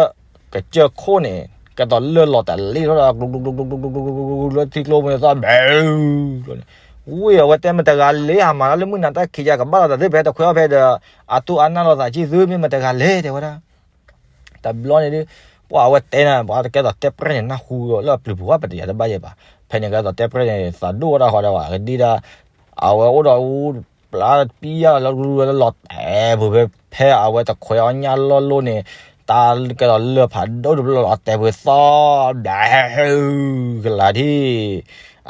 ကစၢၢ်ခိၣ်န့ၣ် ကဲသိးလၢလီၤတၢ်လ့ထီၣ်ဒီး ကျိကျိကျိကျိကျိကျိကျိလၢထံကျိပူၤန့ၣ်သီဘဲ ဝံၤအဝဲတဲမတဂၤလဲၣ် ဟးမၤတၢ်လၢမုၢ်နၤတၢ်ခံးယါကဘၣ်လီၤတၢ်သ့ၣ် ဖဲတခွဲအီၣ်ဖဲဒီး အတူၢ်အနၢ်လီၤသးကံၢ်သုမ့ၢ်မတဂၤလဲၣ် တဲဝဲဒၣ် တဘျီန့ၣ်ဒုး ပှၤအဝဲတဲနၤ ပှၤတကဲသိးတဲပြဲၢ်န့ၣ် နၢ်ဟူလၢအပျုၤပူၤဝဲပတယၤတဘၣ်ယဲဘၣ်, ဖဲန့ၣ်ကဲသိးတဲပြဲၢ်န့ၣ် သးဒိၣ်ဝဲဒၣ်ဃီဒီးဝဲ ကဒံဒၣ် အဝဲအိၣ်ဒီး ပျၢ်တပျၢ်လီၤ လီၤတဲာ်ပူၤဖဲ ဖဲအဝဲတခွဲအီၣ်ညၣ်လီၢ်လိၣ်န့ၣ် တၢ်ကဲသိးလၢၢ်ဖးဒိၣ်တဘျီလီၤတဲာ်ပူၤသီ ဘျဲ ကလၤထံၣ်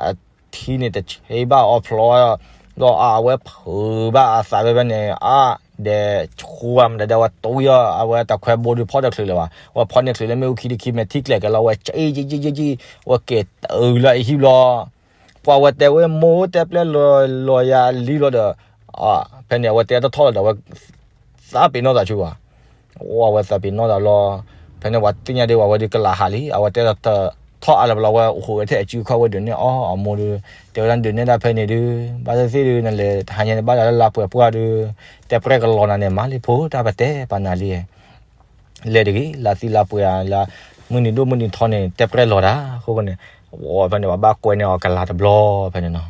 အထံန့ၣ်တဆ့ဘၣ်အီၤဖျိ ဒီးအဝဲဖုးဘၣ်အသးဖဲဖဲန့ၣ် အါ ဒီးဆူဘၣ်မတၤဒီး အဝဲတူၢ်ယီၤ အဝဲတခွဲဘိဒုးဖီၣ်တချုးလၢၤဘၣ် အဝဲဖီၣ်န့ၢ်ချုးလၢမ့ၣ်အူခံတခံ မဲာ်ထံၣ်ကျဲၤကဲလီၤ အဝဲကံၢ်ကံၢ်ကံၢ်ကံၢ် အဝဲက့ၤတုၤလၢအဟံၣ်ဘျီ ပှၤဝဲတဲဝဲ မိၢ်တဲပြဲၢ်လီၤယၤလံလီၤဒီး ဖဲန့ၣ်အဝဲတဲတထီၣ်လီၤဒီး အဝဲသးပ့ၤနီၣ်သးဆူဘၣ် အဝဲသးပ့ၤနီၣ်သးလီၤ ဖဲန့ၣ်ပှၤသ့ၣ်ညါဒ်ဝဲ အဝဲဒုးကလၤဟးလံ အဝဲတဲဒီးတထီၣ် ထီၣ်အါလၢၤဘျီဝဲအိၣ်ဃိးဝဲထဲအစုခီၣ်ဝဲဒုးနဲၣ်အီၤအမိၢ်ဒီး တဲဝဲဒၣ်ဒုးနဲၣ်ဒၣ်ဖဲန့ၣ်ဒုး ဘၣ်သ့ၣ်သ့ၣ်ဒုး နလဲၤတဟါညါန့ၣ် ဘၣ်ဒီးလၢလါပှဲၤပှၢ်ဒုး တဲပြဲၢ်ကလီၤနၤန့ၣ် မၤလံဖိ တၢ်ပတဲပာ်နၤလံ လဲၤတဂ့ၤ လါသံလါပှဲၤလါ မုၢ်နံၤဒိၣ်မုၢ်နံၤထီန့ၣ် တဲပြဲၢ်လီၤတၢ် အဃိန့ၣ် ဝဲဖဲန့ၣ် ပှၤဘၣ်ကွဲန့ၢ်အီၤကလၤတဘျီဖဲန့ၣ်နီၤ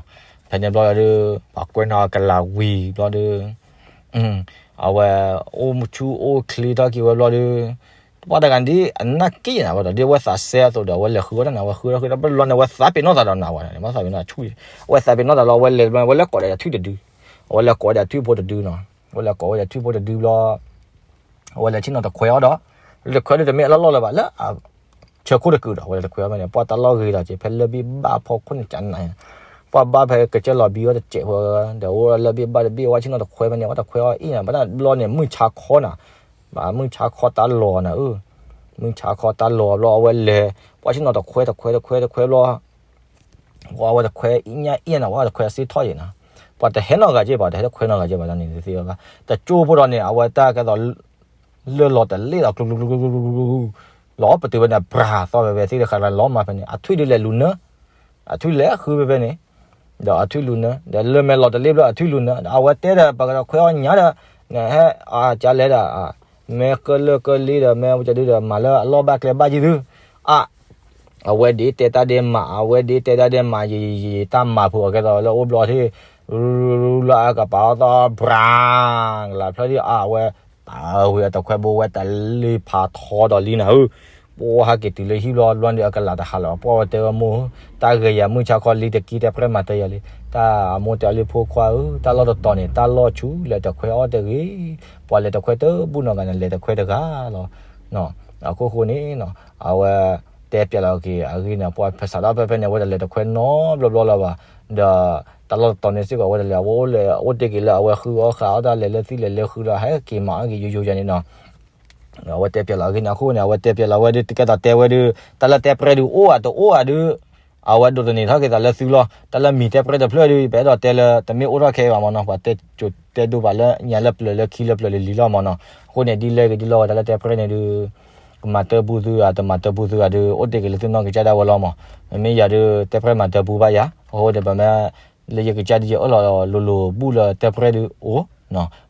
ဖဲန့ၣ်ဘျီဒုး ပှၤကွဲန့ၢ်အီၤကလၤဝံၤဘျီဒုး အဝဲ အိၣ်ဆူၣ်အိၣ်ချ့ထီၣ်က့ၤဝဲဘျီဒုး ပှၤတဂၤဒ်အနၢ်က့ၤနၤဝဲဒီး ဒ်အဝဲသးစဲအသိးဒီး အဝဲလဲၤဃုဝဲဒၣ်နၤ အဝဲဃုထီၣ်ဃုထီၣ်ဘျီန့ၣ် အဝဲသးပ့ၤနီၣ်သးဒီးနၤဝဲန့ၣ် ဘၣ်သးပ့ၤနီၣ်ဆူၣ် အဝဲသးပ့ၤနီၣ်သးလီၤ အဝဲလဲၤဘျီ အဝဲလဲၤကိးဒီးထွံၣ်တဒု အဝဲလဲၤကိးဝဲဒီးထွံၣ်ဖိတဒုနီၤ အဝဲလဲၤကိးဝဲဒီးထွံၣ်ဖိတဒုဘျီ အဝဲလဲၤဆ့ၣ်နီၤတခွဲအီၤဒီး တခွဲဒုးတမ့ၢ်အလီၢ်လီၢ်လၢၤဘၣ်လၢ ဆၢခိၣ်တကုာ်ဒီး အဝဲလဲၤတခွဲအီၤဖဲန့ၣ် ပှၤတၢ်လီၢ်ဂ့ၤဒီးက့ၤ ဖဲလၢၢ်ဘ့ၣ်ဘၣ်ဖီခိၣ်န့ၣ်ကနၤ ပှၤဘၣ်ဖဲကစၢၢ်လီၤဘံအီၤတစဲးဖိ ဒီးအိၣ်လၢၢ်ဘ့ၣ်ဘၣ်တဘ့ၣ် ဝဲဆ့ၣ်နီၤတခွဲဖဲန့ၣ် ဝဲတခွဲအီၤအံၤနၤ ဘၣ်တဘျီန့ၣ် မုၢ်ဆါခီနၤ ဘၣ်မုၢ်ဆါခီတၢ်လီၤနၤဧၢ မုၢ်ဆါခီတၢ်လီၤဘျီ အဝဲလဲၤ ပှၤဆ့ၣ်နီၤတခွဲတခွဲတခွဲတခွဲဘျီ ဝဲတခွဲအံၤညါအံၤနၤ ဝဲတခွဲအစ့ၢ်ထီၣ်ယဲနၤ ပှၤတဟဲနီတဂၤက့ၤဘၣ် တဟဲတခွဲနီတဂၤက့ၤဘၣ်န့ၣ် တသ့ဘၣ် တကၠိဖိဒီးန့ၣ် အဝဲတၢ်ကဲသိး လၢၢ်လီၤတလ့ၣ်ဒီး ကျူကျူကျူကျူကျူကျူ လီၤပတုာ်ဖဲန့ၣ် ပြၤသီၣ်ဖဲဖဲသ့ၣ်တဃာ်လီၤမၤဖဲန့ၣ် အထွံၣ်ဒုးလဲၤလူၤနၢ အထွံၣ်လဲၤဃုဖဲဖဲန့ၣ် ဒီးအထွံၣ်လူၤနၢ ဒီးလၢၢ်မ့ၢ်လီၤတလ့ၣ်ဘျီအထွံၣ်လူၤနၢ ဒီးအဝဲတဲဒီး ပကဒီးခွဲးအီၣ်ညါဒီး နဟဲအကလဲဒီး မ့ၢ်ကလၢာ်ကလ့ဒီး မ့ၢ်ဝဲကဒုဒီး မၤလၢအလီၢ်ဘၣ်ကျဲဘၣ်ယုၢ်သု အ အဝဲဒ်တဲတၢ်ဒဲးမး အဝဲဒ်တဲတၢ်ဒဲးမး ယယယတၢ်မၤဖိအကဲသိးလၢအိၣ်ဘျီထံၣ် ရူရူရူလၢအကပာ်အီၤသီၣ် ပြၤ ကလၤဖျၢၣ်ဒ်အဝဲ ပာ်ဝဲအတခွဲဘိဝဲတလ့ဖးထီဒီးလံနၤဧၢ ပှၤဟဲက့ၤတုၤလၢဟံၣ်ဘျီ လွံၢ်ဒုအကလၤတဟးလီၤ ပှၤဝဲတဲဝဲမိၢ် တၢ်ဂ့ၤယၤ မုၢ်ဆါခီလံတကံ တဲပြဲၢ်မၤတၢ်ယၤလံ တၢ်အမိၢ်တဲအီၤလံ ဖိခွါဧၢ တၢ်လီၢ်တတီၤန့ၣ် တၢ်လီၢ်ဆူလဲၤတခွဲအီၣ်တဂ့ၤ ပှၤလဲၤတခွဲတဘူၣ်နီတဂၤန့ၣ် လဲၤတခွဲတဂၤလီၤ အခိၣ်ဃိန့ၣ် အဝဲ တဲပျးလီၤက့ၤအဂ့ၢ်န့ၣ် ပှၤဖဲစးထီၣ်ဖဲဖဲန့ၣ် အဝဲတလဲၤတခွဲနီတဘျီဘျီလၢၤဘၣ် ဒီး တၢ်လီၢ်တတီၤန့ၣ်စ့ၢ်ကီး အဝဲတလဲၤ အဝဲအိၣ်လၢ အိၣ်တ့ၢ်က့ၤလၢအဝဲဃုအီၣ်ဃာ်အီၣ်တၢ်လဲၤလၢသံၣ်လဲၤလၢဃုလီၤ ဟဲက့ၤမၤအီၣ်က့ၤယိယိယၤန့ၣ်နီၤ အဝဲတဲပျးလီၤအဂ့ၢ်န့ၣ် အဃိန့ၣ် အဝဲတဲပျးလီၤဝဲဒုး တကဲသိးတဲဝဲဒုး တၢ်လၢတဲပြဲၢ်ဒုးအိၣ်ဧါတအိၣ်ဧါဒုး အဝဲဒိးသန့ၤထီၣ်က့ၤသးလၢသုလီၤ တၢ်လၢမံၤတဲပြဲၢ်တဖျၢၣ်ဒုး ပအဲၣ်ဒိးတဲလၢ တမ့ၢ်အိၣ်ထီၣ်ခဲအံၤဘၣ်မ့ၢ်နီၤ ပှၤတဲကိၤတဲဒိးဘၣ်လၢညါလၢပျၢၤလၢခံလၢပျၢၤလံလံလီၤမ့ၢ်နီၤ အဃိန့ၣ် ဒ်လဲၣ်ဂ့ၤဒ်လဲၣ်ဂ့ၤ တၢ်လၢတဲပြဲၢ်န့ၣ်ဒုး ကမၤတၢ်ပူသုဧါ တမၤတၢ်ပူသုဧါဒုး အိၣ်တ့ၢ်က့ၤလၢသုနီၢ်ကစၢ်ဒၣ်ဝဲလီၤမး, မ့မ့ၢ်ယၤဒုး တဲပြဲၢ်မၤတၢ်ပူဘၣ်ယၤ, အဃိန့ၣ် ပမ့ၢ်လၢယကစၢ်ဒုး ယအၢၣ်လီၤလိၤလိၤဘူးလၢတဲပြဲၢ်ဒုးအိၣ်,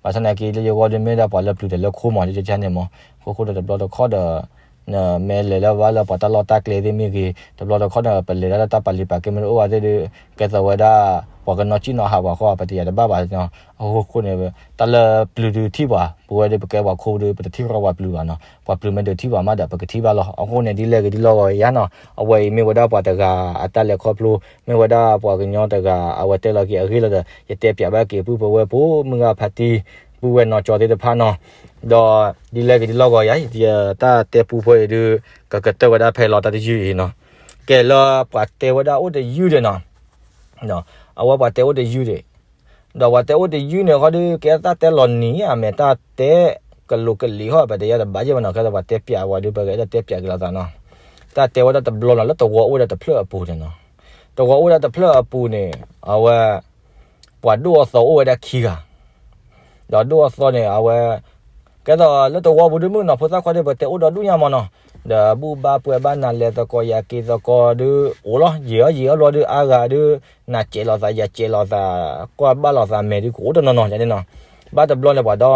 ဘၣ်ဆၣ်သနာ်က့ လၢယဂီၢ်ဒုးမ့ၢ်ဒၣ်ပှၤလၢပျုၤတၢ်လၢခိမး ယကစၢ်န့ၣ်မး, အဃိဃိဒီးတဘျီတခီၣ်ဒီး နမ့ၢ်လဲၤလၢဘၣ်လၢပှၤတၢ်လီၢ်တၢ်ကျဲသ့ၣ်မ့ၢ်ဂ့ၤ, တဘျီတခီၣ်ဒီး ပလဲၤဒၣ်လၢတၢ်ပာ်လုၢ်ပာ်ကဲမ့ၢ်တအိၣ်ဘၣ်သ့ၣ်ဒုး ကဲသိးဝဲဒၣ် ပှၤကညီစံၣ်နီၤဟးပှၤဃီ ပတယာ်တဘၣ်ဘၣ်နီၤ, အဃိဃိန့ၣ် တၢ်လၢပျုၤဒုးထံၣ်ပှၤ, ပဝဲဒုးပကဲပှၤခိဒုး ပတထံၣ်ရီပှၤပျုၤဘၣ်နီၤ, ပှၤပျုၤမ့ၢ်ဒုးထံၣ်ပှၤမးဒီး ပကထံၣ်ဘၣ်လီၤ, အဃိန့ၣ် ဒ်လဲၣ်ဂ့ၤဒ်လီၢ်ဂီၤယၤနီၤ, အဝဲအံၤမ့ၢ်ဝဲဒၣ်ပှၤတဂၤအတၢ်လဲၤခီဖျိ, မ့ၢ်ဝဲဒၣ်ပှၤကညီတဂၤ အဝဲတဲလီၤက့ၤအဂ့ၢ်လီၤဒီး ယတဲပျးဘၣ်က့ၤပုၢ်ဖိဝဲၢ်ဖိ မုၢ်ဂၤဖါတံၢ် ပုၢ်ဝဲၢ်နီၢ်ကၠီသ့ၣ်တဖၣ်နီၤ, ဒီးဒ်လဲၣ်ဂ့ၤဒ်လီၢ်ဂီၤယၤ ယတၢ်တဲပူဖိအံၤဒုး ကကတၢၢ်ဝဲဒၣ်ဖဲလီၤတၢ်တယုၢ်အံၤနီၤ, ကဲလၢပှၤတဲဝဲဒၣ်အိၣ်တယုၢ်ဒံးနီၤ, အဝဲပှၤတဲအိၣ်တယုၢ်ဒံး, ဒီးပှၤတဲအိၣ်တယုၢ်န့ၣ်ဃီဒုး ကဲတၢ်တဲလီၤနံၤအမဲာ် တၢ်တဲကလိာ်ကလံၤဃီ ပတယါတဘၣ်ယဲၢ်ဘၣ်နီၤ, ကဲသိးပှၤတဲပျးဝဲဒုး ပကအဲၣ်ဒိးတဲပျးက့ၤလိာ်သးနီၤ, တၢ်တဲဝဲဒၣ်တဘျီနီၤ လၢတဝီအိၣ်ဝဲဒၣ်တဖျၢၣ်အပူၤန့ၣ်နီၤ, တဝီအိၣ်ဝဲဒၣ်တဖျၢၣ်အပူၤန့ၣ် အဝဲ ပှၤဒိၣ်အသီအိၣ်ဝဲဒၣ်ခံဂၤ ဒီးဒိၣ်အသီန့ၣ် အဝဲ ကဲသိးလၢတဝီပူၤဒုးမုၢ်နီၤ ဖိသၣ်ခွါဒုး ပတဲအိၣ်ဒီးဒူၣ်ညါမးနီၤ, ဒီးဘူၣ်ဘါပှဲၤဘၣ်နၤလဲၤသကိးယၤက့ၤသကိးဒုးအိၣ်လီၤ, ယံာ်အီၣ်ယံာ်အီၣ်ဘျီဒုး အါဂၤဒုး နၤစဲးလိာ်သး ယၤစဲးလိာ်သး ကွၢ်ဘၣ်လိာ်သးမဲာ်ဒုး ကအိၣ်တနီၤနီၤန့ၣ်နီၤ, ဘၣ်တဘျီန့ၣ် ပှၤဒီ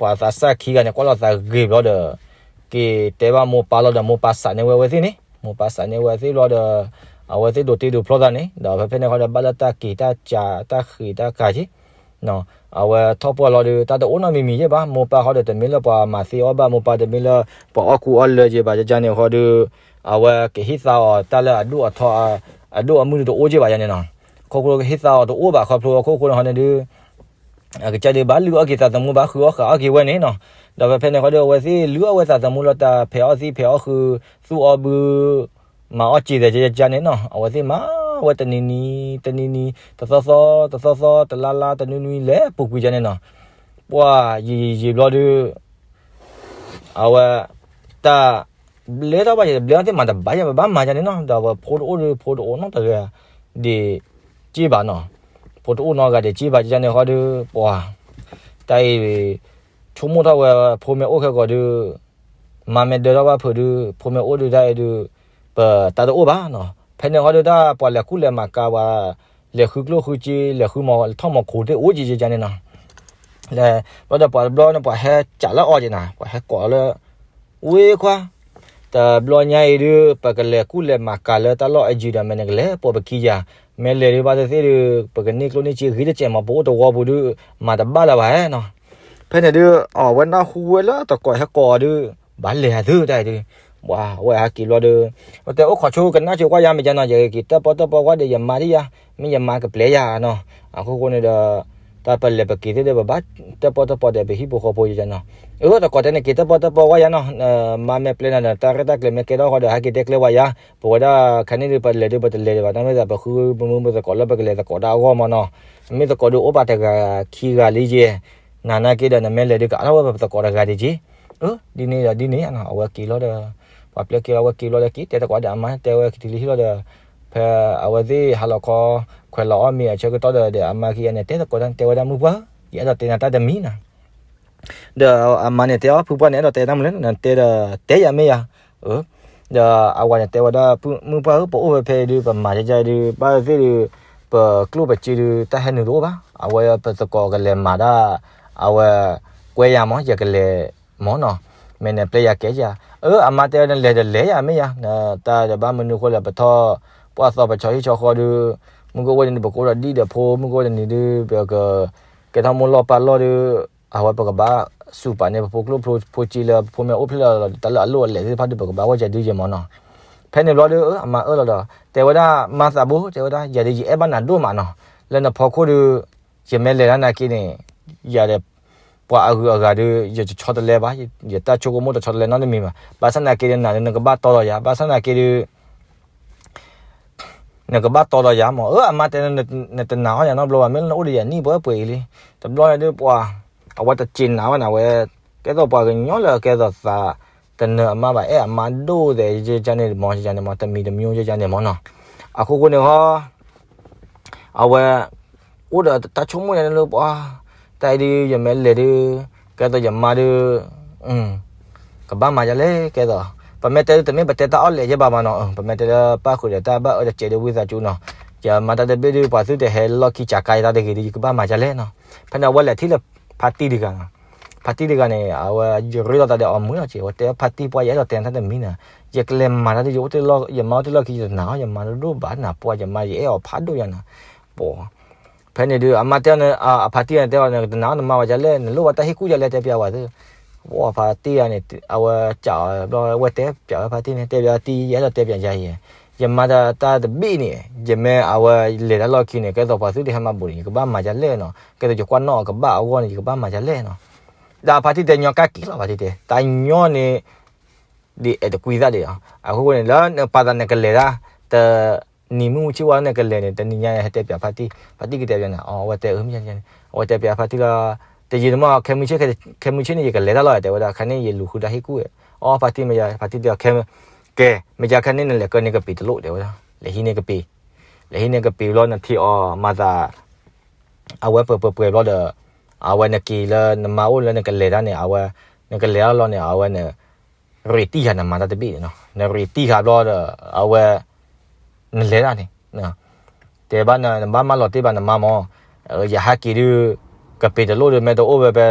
ပှၤသးစၢ်ခံဂၤန့ၣ် ကွၢ်လိာ်သးဂ့ၤဘျီဒီး က့ၤတဲဘၣ်မိၢ်ပၢ်လီၤဒီး မိၢ်ပၢ်စးန့ၢ်ဝဲအဝဲသ့ၣ်န့ၣ်, မိၢ်ပၢ်စးန့ၢ်ဝဲသ့ၣ်ဘျီဒီး အဝဲသ့ၣ်ဒိးတ့ဒိးဖျီသးန့ၣ် ဒီးဖဲဖဲန့ၣ်ဃီဒီး ဘၣ်လၢတၢ်က့ၤတၢ်ကး တၢ်ဃံးတၢ်ကးက့ၤ အဝဲထီၣ်ပှၢ်လီၤဒုး တၢ်တအိၣ်နီတမံၤမံၤယဲၢ်ဘၣ်, မိၢ်ပၢ်ဃီဒီး တမ့ၢ်လၢပှၤမၤသ့အီၣ်ဘၣ်, မိၢ်ပၢ်တမ့ၢ်လၢပှၤအီၣ်ကူအီၣ်လၢက့ၤဘၣ် ကကန့ၣ်ဃီဒုး အဝဲကဟ့ၣ်သါအီၤတၢ်လၢအဒိၣ်အထီ အဒိၣ်အမုၢ်ဒုးတအိၣ်က့ၤဘၣ်ယၤန့ၣ်နီၤ, ခီဖျိကဟ့ၣ်သါအီၤတအိၣ်ဘၣ် ခီဖျိအခိၣ်ဃိန့ၣ်ဃီန့ၣ်ဒုး အကစၢ်ဒုးဘၣ်လုၢ်အီၣ်က့ၤသးသမူ ဘၣ်ဃုအီၣ်ဃာ်အီၣ်က့ၤဝဲန့ၣ်နီၤ, ဒီးဖဲဖဲန့ၣ်ဃီဒီး အဝဲသ့ၣ်လုၢ်အီၣ်ဝဲသးသမူလၢတၢ်ဖဲးအီၣ်သံဖဲးအီၣ်ဃု သူၣ်အီၣ်ဘု မၤအီၣ်စ့ၤသဲးကကန့ၣ်နီၤ, အဝဲသ့ၣ်မၤဝဲတနံၤနံၤ တနံၤနံၤ တသီသီ တသီသီ တလါလါ တနွံနွံ လဲၤပူၤကွံာ်ကန့ၣ်နီၤ, ပှၤယံာ်ယံာ်ယံာ်ဘျီဒုး အဝဲ တၢ် ဘျဲထီၣ်ဘၣ်ယဲၢ် ဘျဲထီၣ်သ့ၣ်မၤတဘၣ်ယဲၢ် ပဘၣ်မၤယၤန့ၣ်နီၤ, ဒီးဝဲဖိတအိၣ်ဒီး ဖိတအိၣ်နီတဂၤ ဒံးက့ဘၣ်နီၤ, ဖိတအိၣ်နီတဂၤဒံးက့ဘၣ် ကန့ၣ်ဃီဒုး ပှၤ တၢ်အံၤ ဆိကမိၣ်ထီၣ်ဝဲ ဖိမ့ၢ်အိၣ်ခဲကီးဒုး မါမ့ၢ်ဒၢထီၣ်ဘၣ်ဖုးဒုး ဖိမ့ၢ်အိၣ်ဒုးတၢ်အံၤဒုး ပတၢ်တအိၣ်ဘၣ်နီၤ. ဖဲန့ၣ်ဃီဒီးတၢ်ပှၤလဲၤကူၣ်လဲၤမၤကၤ ပှၤလဲၤဃုကျိၣ်ဃုစ့ လဲၤဃုမီၤထီၣ်မီၤခိၣ်သ့ၣ်အိၣ်ကကန့ၣ်နီၤ. လဲၤဘျီဒီးပှၤတဘျီန့ၣ် ပှၤဟဲကးလၢအီၤက့ၤနၤ ပှၤဟဲကိးလၢ ဝ့ခွါ, တဘျီညါအံၤဒုး ပကလဲၤကူၣ်လဲၤမၤကၤလၢတၢ်လီၢ်အယံၤဒီး မ့ၢ်နကလဲၤပိာ်ပခံယၤ, မ့ၢ်လဲၤဒုးဘၣ်သ့ၣ်သ့ၣ်ဒုး ပကန့ၢ်ကျိၣ်န့ၢ်စ့ဂ့ၤတစဲးမး ပအိၣ်တဝီပူၤဒုး မၤတဘၣ်လၢၤဘၣ်နီၤ. ဖဲန့ၣ်ဒုး အဝဲနၢ်ဟူဝဲလၢသကိးဟဲကိးအီၤဒုး ဘၣ်လဲၤဟးသုတၢ်အံၤဒုး, ပှၤဝဲဟဲက့ၤဘျီဒီး ပတဲအိၣ်ခိးဆိကနၣ်ဆိကွၢ်ယၤမ့ၢ်ကနီၤ, ယက့ၤတၢၣ်ပီၣ်တၢၣ်ပီၣ်ကွၢ်ဒီး ယမါဒ်ယၤ, မ့ၢ်ယမါကပျဲယၤနီၤ. အခိၣ်ဃိန့ၣ်ဒီး တၢ်ပလဲၤပက့ၤသ့ၣ်ဒီး ပဘၣ်တၢၣ်ပီၣ်တၢၣ်ပီၣ်ဒီးပဟံၣ်ဖိဃီဖိယၤနီၤ. အၢ သကိးတဲန့ၣ် က့ၤတၢၣ်ပီၣ်တၢၣ်ပီၣ်ကွၢ်ယၤနီၤ, မါမ့ၢ်ပျဲနၤဒီး တၢ်ရဲၣ်တၢ်ကျဲၤမ့ၢ်ကဲထီၣ်ဃီဒီး ဟဲက့ၤတဲကျဲၤဝဲယၤ, ပဝဲဒၣ်ခါန့ၣ်ဒုး ပလဲၤဒုး ပတလဲၤဒံးဘၣ်, တၢ်မ့ၢ်သး ပဃုမုၢ်ပသကိးလၢပကလဲၤသကိးတၢ်အဂီၢ်မးနီၤ. မ့ၢ်သကိးဒုးအိၣ်ဘၣ်တဂၤခံဂၤလံယဲၢ်, နၤနာ်က့ဒီး နမ့ၢ်လဲၤဒုးကအါထီၣ်ဝဲပသကိးတဂၤဒံးက့ၤ. အၢ ဒ်န့ၣ်ဒီးဒ်န့ၣ်နီၤ, အဝဲက့ၤလီၤဒီး ပှၤပျဲက့ၤလီၤ အဝဲက့ၤဘျီဒီး က့ၤတဲသကိးဒီး အမါတဲဝဲက့ၤတုၤလၢဟံၣ်လီၤဒီး ဖဲအဝဲသ့ၣ်ဟါလီၤခီ ခွဲးလီၤအီၣ်မ့ၤအဆၢကတီၢ်ဒီး ဒီးအမါခံဂၤန့ၣ် တဲသကိးတၢ်န့ၣ် တဲဝဲဒၣ် မုၢ်ပှၢ်ဧၢ, ယအဲၣ်ဒိးတဲနၤတၢ်တမံၤနီၤ. ဒီးအမါန့ၣ်တဲအီၤ ဖုပှၢ်န့ၣ် အဲၣ်ဒိးတဲတၢ်မနုၤလဲၣ်, နတဲဒီးတဲယၤမ့ၢ်ယၤ. အၢ ဒီးအဝၤန့ၣ်တဲဝဲဒၣ် မုၢ်ပှၢ်ဧၢ, ပအိၣ်ဖဲဖဲအံၤဒုး ပမၤဒ်ဒ်အံၤဒုး ဘၣ်သ့ၣ်သ့ၣ်ဒုး ပကျိၣ်ပစ့ဒုး တၢ်ဟဲနုာ်တအိၣ်ဘၣ်, အဝဲပသကိးကလဲၤမၤဒၣ်, အဝဲကွဲယၤမး ယကလဲၤမးနီၤ, မ့ၢ်နပျဲယၤကဲယၤ. အၢ အမါတဲဝဲ နလဲၤဒီးလဲၤယၤမ့ၢ်ယၤ, တၢ်ဒီးဘၣ်မနုၤအဃိလဲၣ်, ပထီၣ်ပှၢ်သီ ပဆီဟံၣ်ဆီဃီဒုး မုၢ်ကအိၣ်ဝဲတနံၤ ပကအိၣ်ဒီးဒံၣ်ဒီးဖိ, မုၢ်ကအိၣ်တနံၤဒုး ပက ကဲထီၣ်မိၢ်လီၢ်ပၢ်လီၢ်ဒုး အဝဲပကဘၣ်စူးပာ်န့ၢ် ပဖိကျိၣ်ဖိစ့လၢ ပဖိမ့ၢ်အိၣ်ဖျဲၣ်လီၤ တၢ်လၢအလိၣ်အလဲၢ်သ့ၣ်တဖၣ်ဒုး ပကဘၣ်ဂီၢ်ကဲဒုးယဲၢ်မးနီၤ. ဖဲန့ၣ်ဘျီဒီး အမါအၢၣ်လီၤဒီး တဲဝဲဒၣ် မါသးဘိ တဲဝဲဒၣ် ယၤဒုးယအဲၣ်ဘၣ်နၤဒိၣ်မးနီၤ, လၢနဖီခိၣ်ဒုး ယမ့ၢ်လဲၤတၢ်နာ်က့န့ၣ် ယၤဒီး ပှၤအဂုၤအဂၤဒုး ယတဆီတလဲဘၣ်, ယတၢ်ဆိကမိၣ်တဆီတလဲနီတမံၤဘၣ်. ဘၣ်ဆၣ်သနာ်က့ဒီး နၤဒုး နကဘၣ်တီဒီးယၤ, ဘၣ်ဆၣ်သနာ်က့ဒုး နကဘၣ်တီဒီးယၤမး. အၢ အမါတဲ နတနာ်အီၣ်ယၤနီတဘျီဘၣ်, မ့ၢ်လၢနအိၣ်ဒီးယၤနံၣ်ပှဲၤပှဲၤအံၤလံ. တဘျီန့ၣ်ဒုး ပှၤ အဝဲတစံးနၤဝဲန့ၣ် အဝဲ ကဲသိးပှၤကညီလၢကဲသိးသး တနၢၤအမါဘၣ်, အဲၣ်အမါဒိၣ်သဲး ယကန့ၣ်မး ယကန့ၣ်မး တမံၤတမံၤ ယကန့ၣ်မးနီၤ. အခိၣ်ဃိန့ၣ်ဟီ အဝဲ အိၣ်ဒီးတၢ်ဆိကမိၣ်န့ၣ်လၢပှၤ တၢ်အံၤဒုး ယမ့ၢ်လဲၤဒုး ကဲသိးယမါဒုး ကဘၣ်မၤဒ်လဲၣ် ကဲသိး ပမ့ၢ်တဲဒုး တမ့ၢ်ပတဲတၢ်အီၣ်လဲၣ်ယဲၢ်ဘၣ်မးနီၤ, ပမ့ၢ်တဲလၢပၣ်ဃုာ်ဒီးတၢ်ဘၣ်အၢတစဲးဒုး ဝံသးစူၤနီၤ, ယမါတၢ်တဘ့ၣ်ဒုး ပှၤသုတဟဲလီၢ်ခံစးကါယတၢ်တဂ့ၤဒုး ယကဘၣ်မၤဒ်လဲၣ်နီၤ. ဖဲန့ၣ် အဝဲလဲၤထံၣ်လၢ ဖါတံၢ်တဂၤနီၤ, ဖါတံၢ်တဂၤန့ၣ် အဝဲယရ့လိာ်သးဒီးအီၤမုာ်လီၤက့ၤ, အဝဲတဲဖါတံၢ် ပှၤ ယအဲၣ်ဒိးတဲနၤတၢ်တမံၤနီၤ, ယကလဲၤမၤတၢ်ဒုး ယအိၣ်တ့ၢ်လီၢ် ယမါအိၣ်တ့ၢ်လီၢ်ခံ ယတနာ်အီၤ, ယမါဒိၣ်ဒိၣ်ဘၣ်နၤ ပှၤ ယမါ ယအဲၣ်အီၤဖးဒိၣ်ယၤနီၤ, ပှၤ ဖဲန့ၣ်ဒုး အမါတဲအီၤ အဖါတံၢ်န့ၣ်တဲအီၤ နတနာ်အီၤ နမါဝဲဒ်လဲၣ် နလိၣ်ဘၣ်တၢ်ဟ့ၣ်ကူၣ်ဒ်လဲၣ် တဲပျးဝဲသု, ပှၤဖါတံၢ်ဂၤန့ၣ် အဝဲစံးအီၤဘျီ အဝဲတဲပျးဝဲဖါတံၢ်န့ၣ် တဲပျးဖါတံၢ် ယအဲၣ်ဒိးတဲပျးယၤအံၤ, ယမါတၢ်တဘ့ၣ်န့ၣ် ယမ့ၢ်အဝဲလဲၤတၢ်လီၢ်ခံန့ၣ် ကဲသိးပှၤသုတဟဲမၤဘူးန့ၣ် ယကဘၣ်မၤဒ်လဲၣ်နီၤ, ကဲသိးယကွၢ်နီၣ်အီၤကဘၣ်အဂီၢ်န့ၣ် ယကဘၣ်မၤဒ်လဲၣ်နီၤ, ဒီးဖါတံၢ်တဲညီကၢ်က့ၤလီၤ ဖါတံၢ်တဲ တၢ်ညီန့ၣ် ဒ်အဲၣ်တကွံသၣ်ဒံး, အဃိန့ၣ် လၢနပာ်သးနကလဲၤတၢ် တနံၤမုၢ်ဆ့ၣ်ဝါလၢနကလဲၤန့ၣ် တနံၤညါန့ၣ် ဟဲတဲပျးဖါတံၢ်, ဖါတံၢ်ကတဲပျးန့ၣ် အဝဲတဲအၢမ့ၢ်န့ၣ် အဝဲတဲပျးဖါတံၢ်လီၤ, တယံာ်တမီၢ် ခဲမုၢ်ဆ့ၣ်န့ၣ် ယကလဲၤတၢ်လီၤ တဲဝဲဒၣ် ခါန့ၣ် ယလူၤဃုတၢ်ဟ့ၣ်ကူၣ်, အီ ဖါတံၢ်မ့ၢ်ယၤ ဖါတံၢ်တဲ ကဲ မ့ၢ်ယၤခါန့ၣ် နလဲၤကၢန့ၢ်ကပ့ၤတလိၣ် တဲဝဲဒၣ် လဲၤဟံးန့ၢ်ကပ့ၤ, လဲၤဟံးန့ၢ်ကပ့ၤဘျီ နထံၣ်အီၤမၤသး အဝဲပှဲၤပှဲၤပှဲၤဘျီဒီး အဝဲနက့ၤလၢနမါအိၣ်လၢနကလဲၤတၢ်န့ၣ် အဝဲ နကလဲၤတၢ်လီၤန့ၣ် အဝဲန ရ့တံၢ်ဃာ်နမါတၢ်တဘ့ၣ်န့ၣ်နီၤ, နရ့တံၢ်ဃာ်ဘျီဒီး အဝဲ နလဲၤတၢ်န့ၣ် တဲဘၣ်န နဘၣ်မၢလီၤတ့ၢ်ဘၣ်နမါမၢ်, ယဟးက့ၤဒုး ကပ့ၤတလိၣ်ဒုး မ့ၢ်တအိၣ်ဝဲဖဲ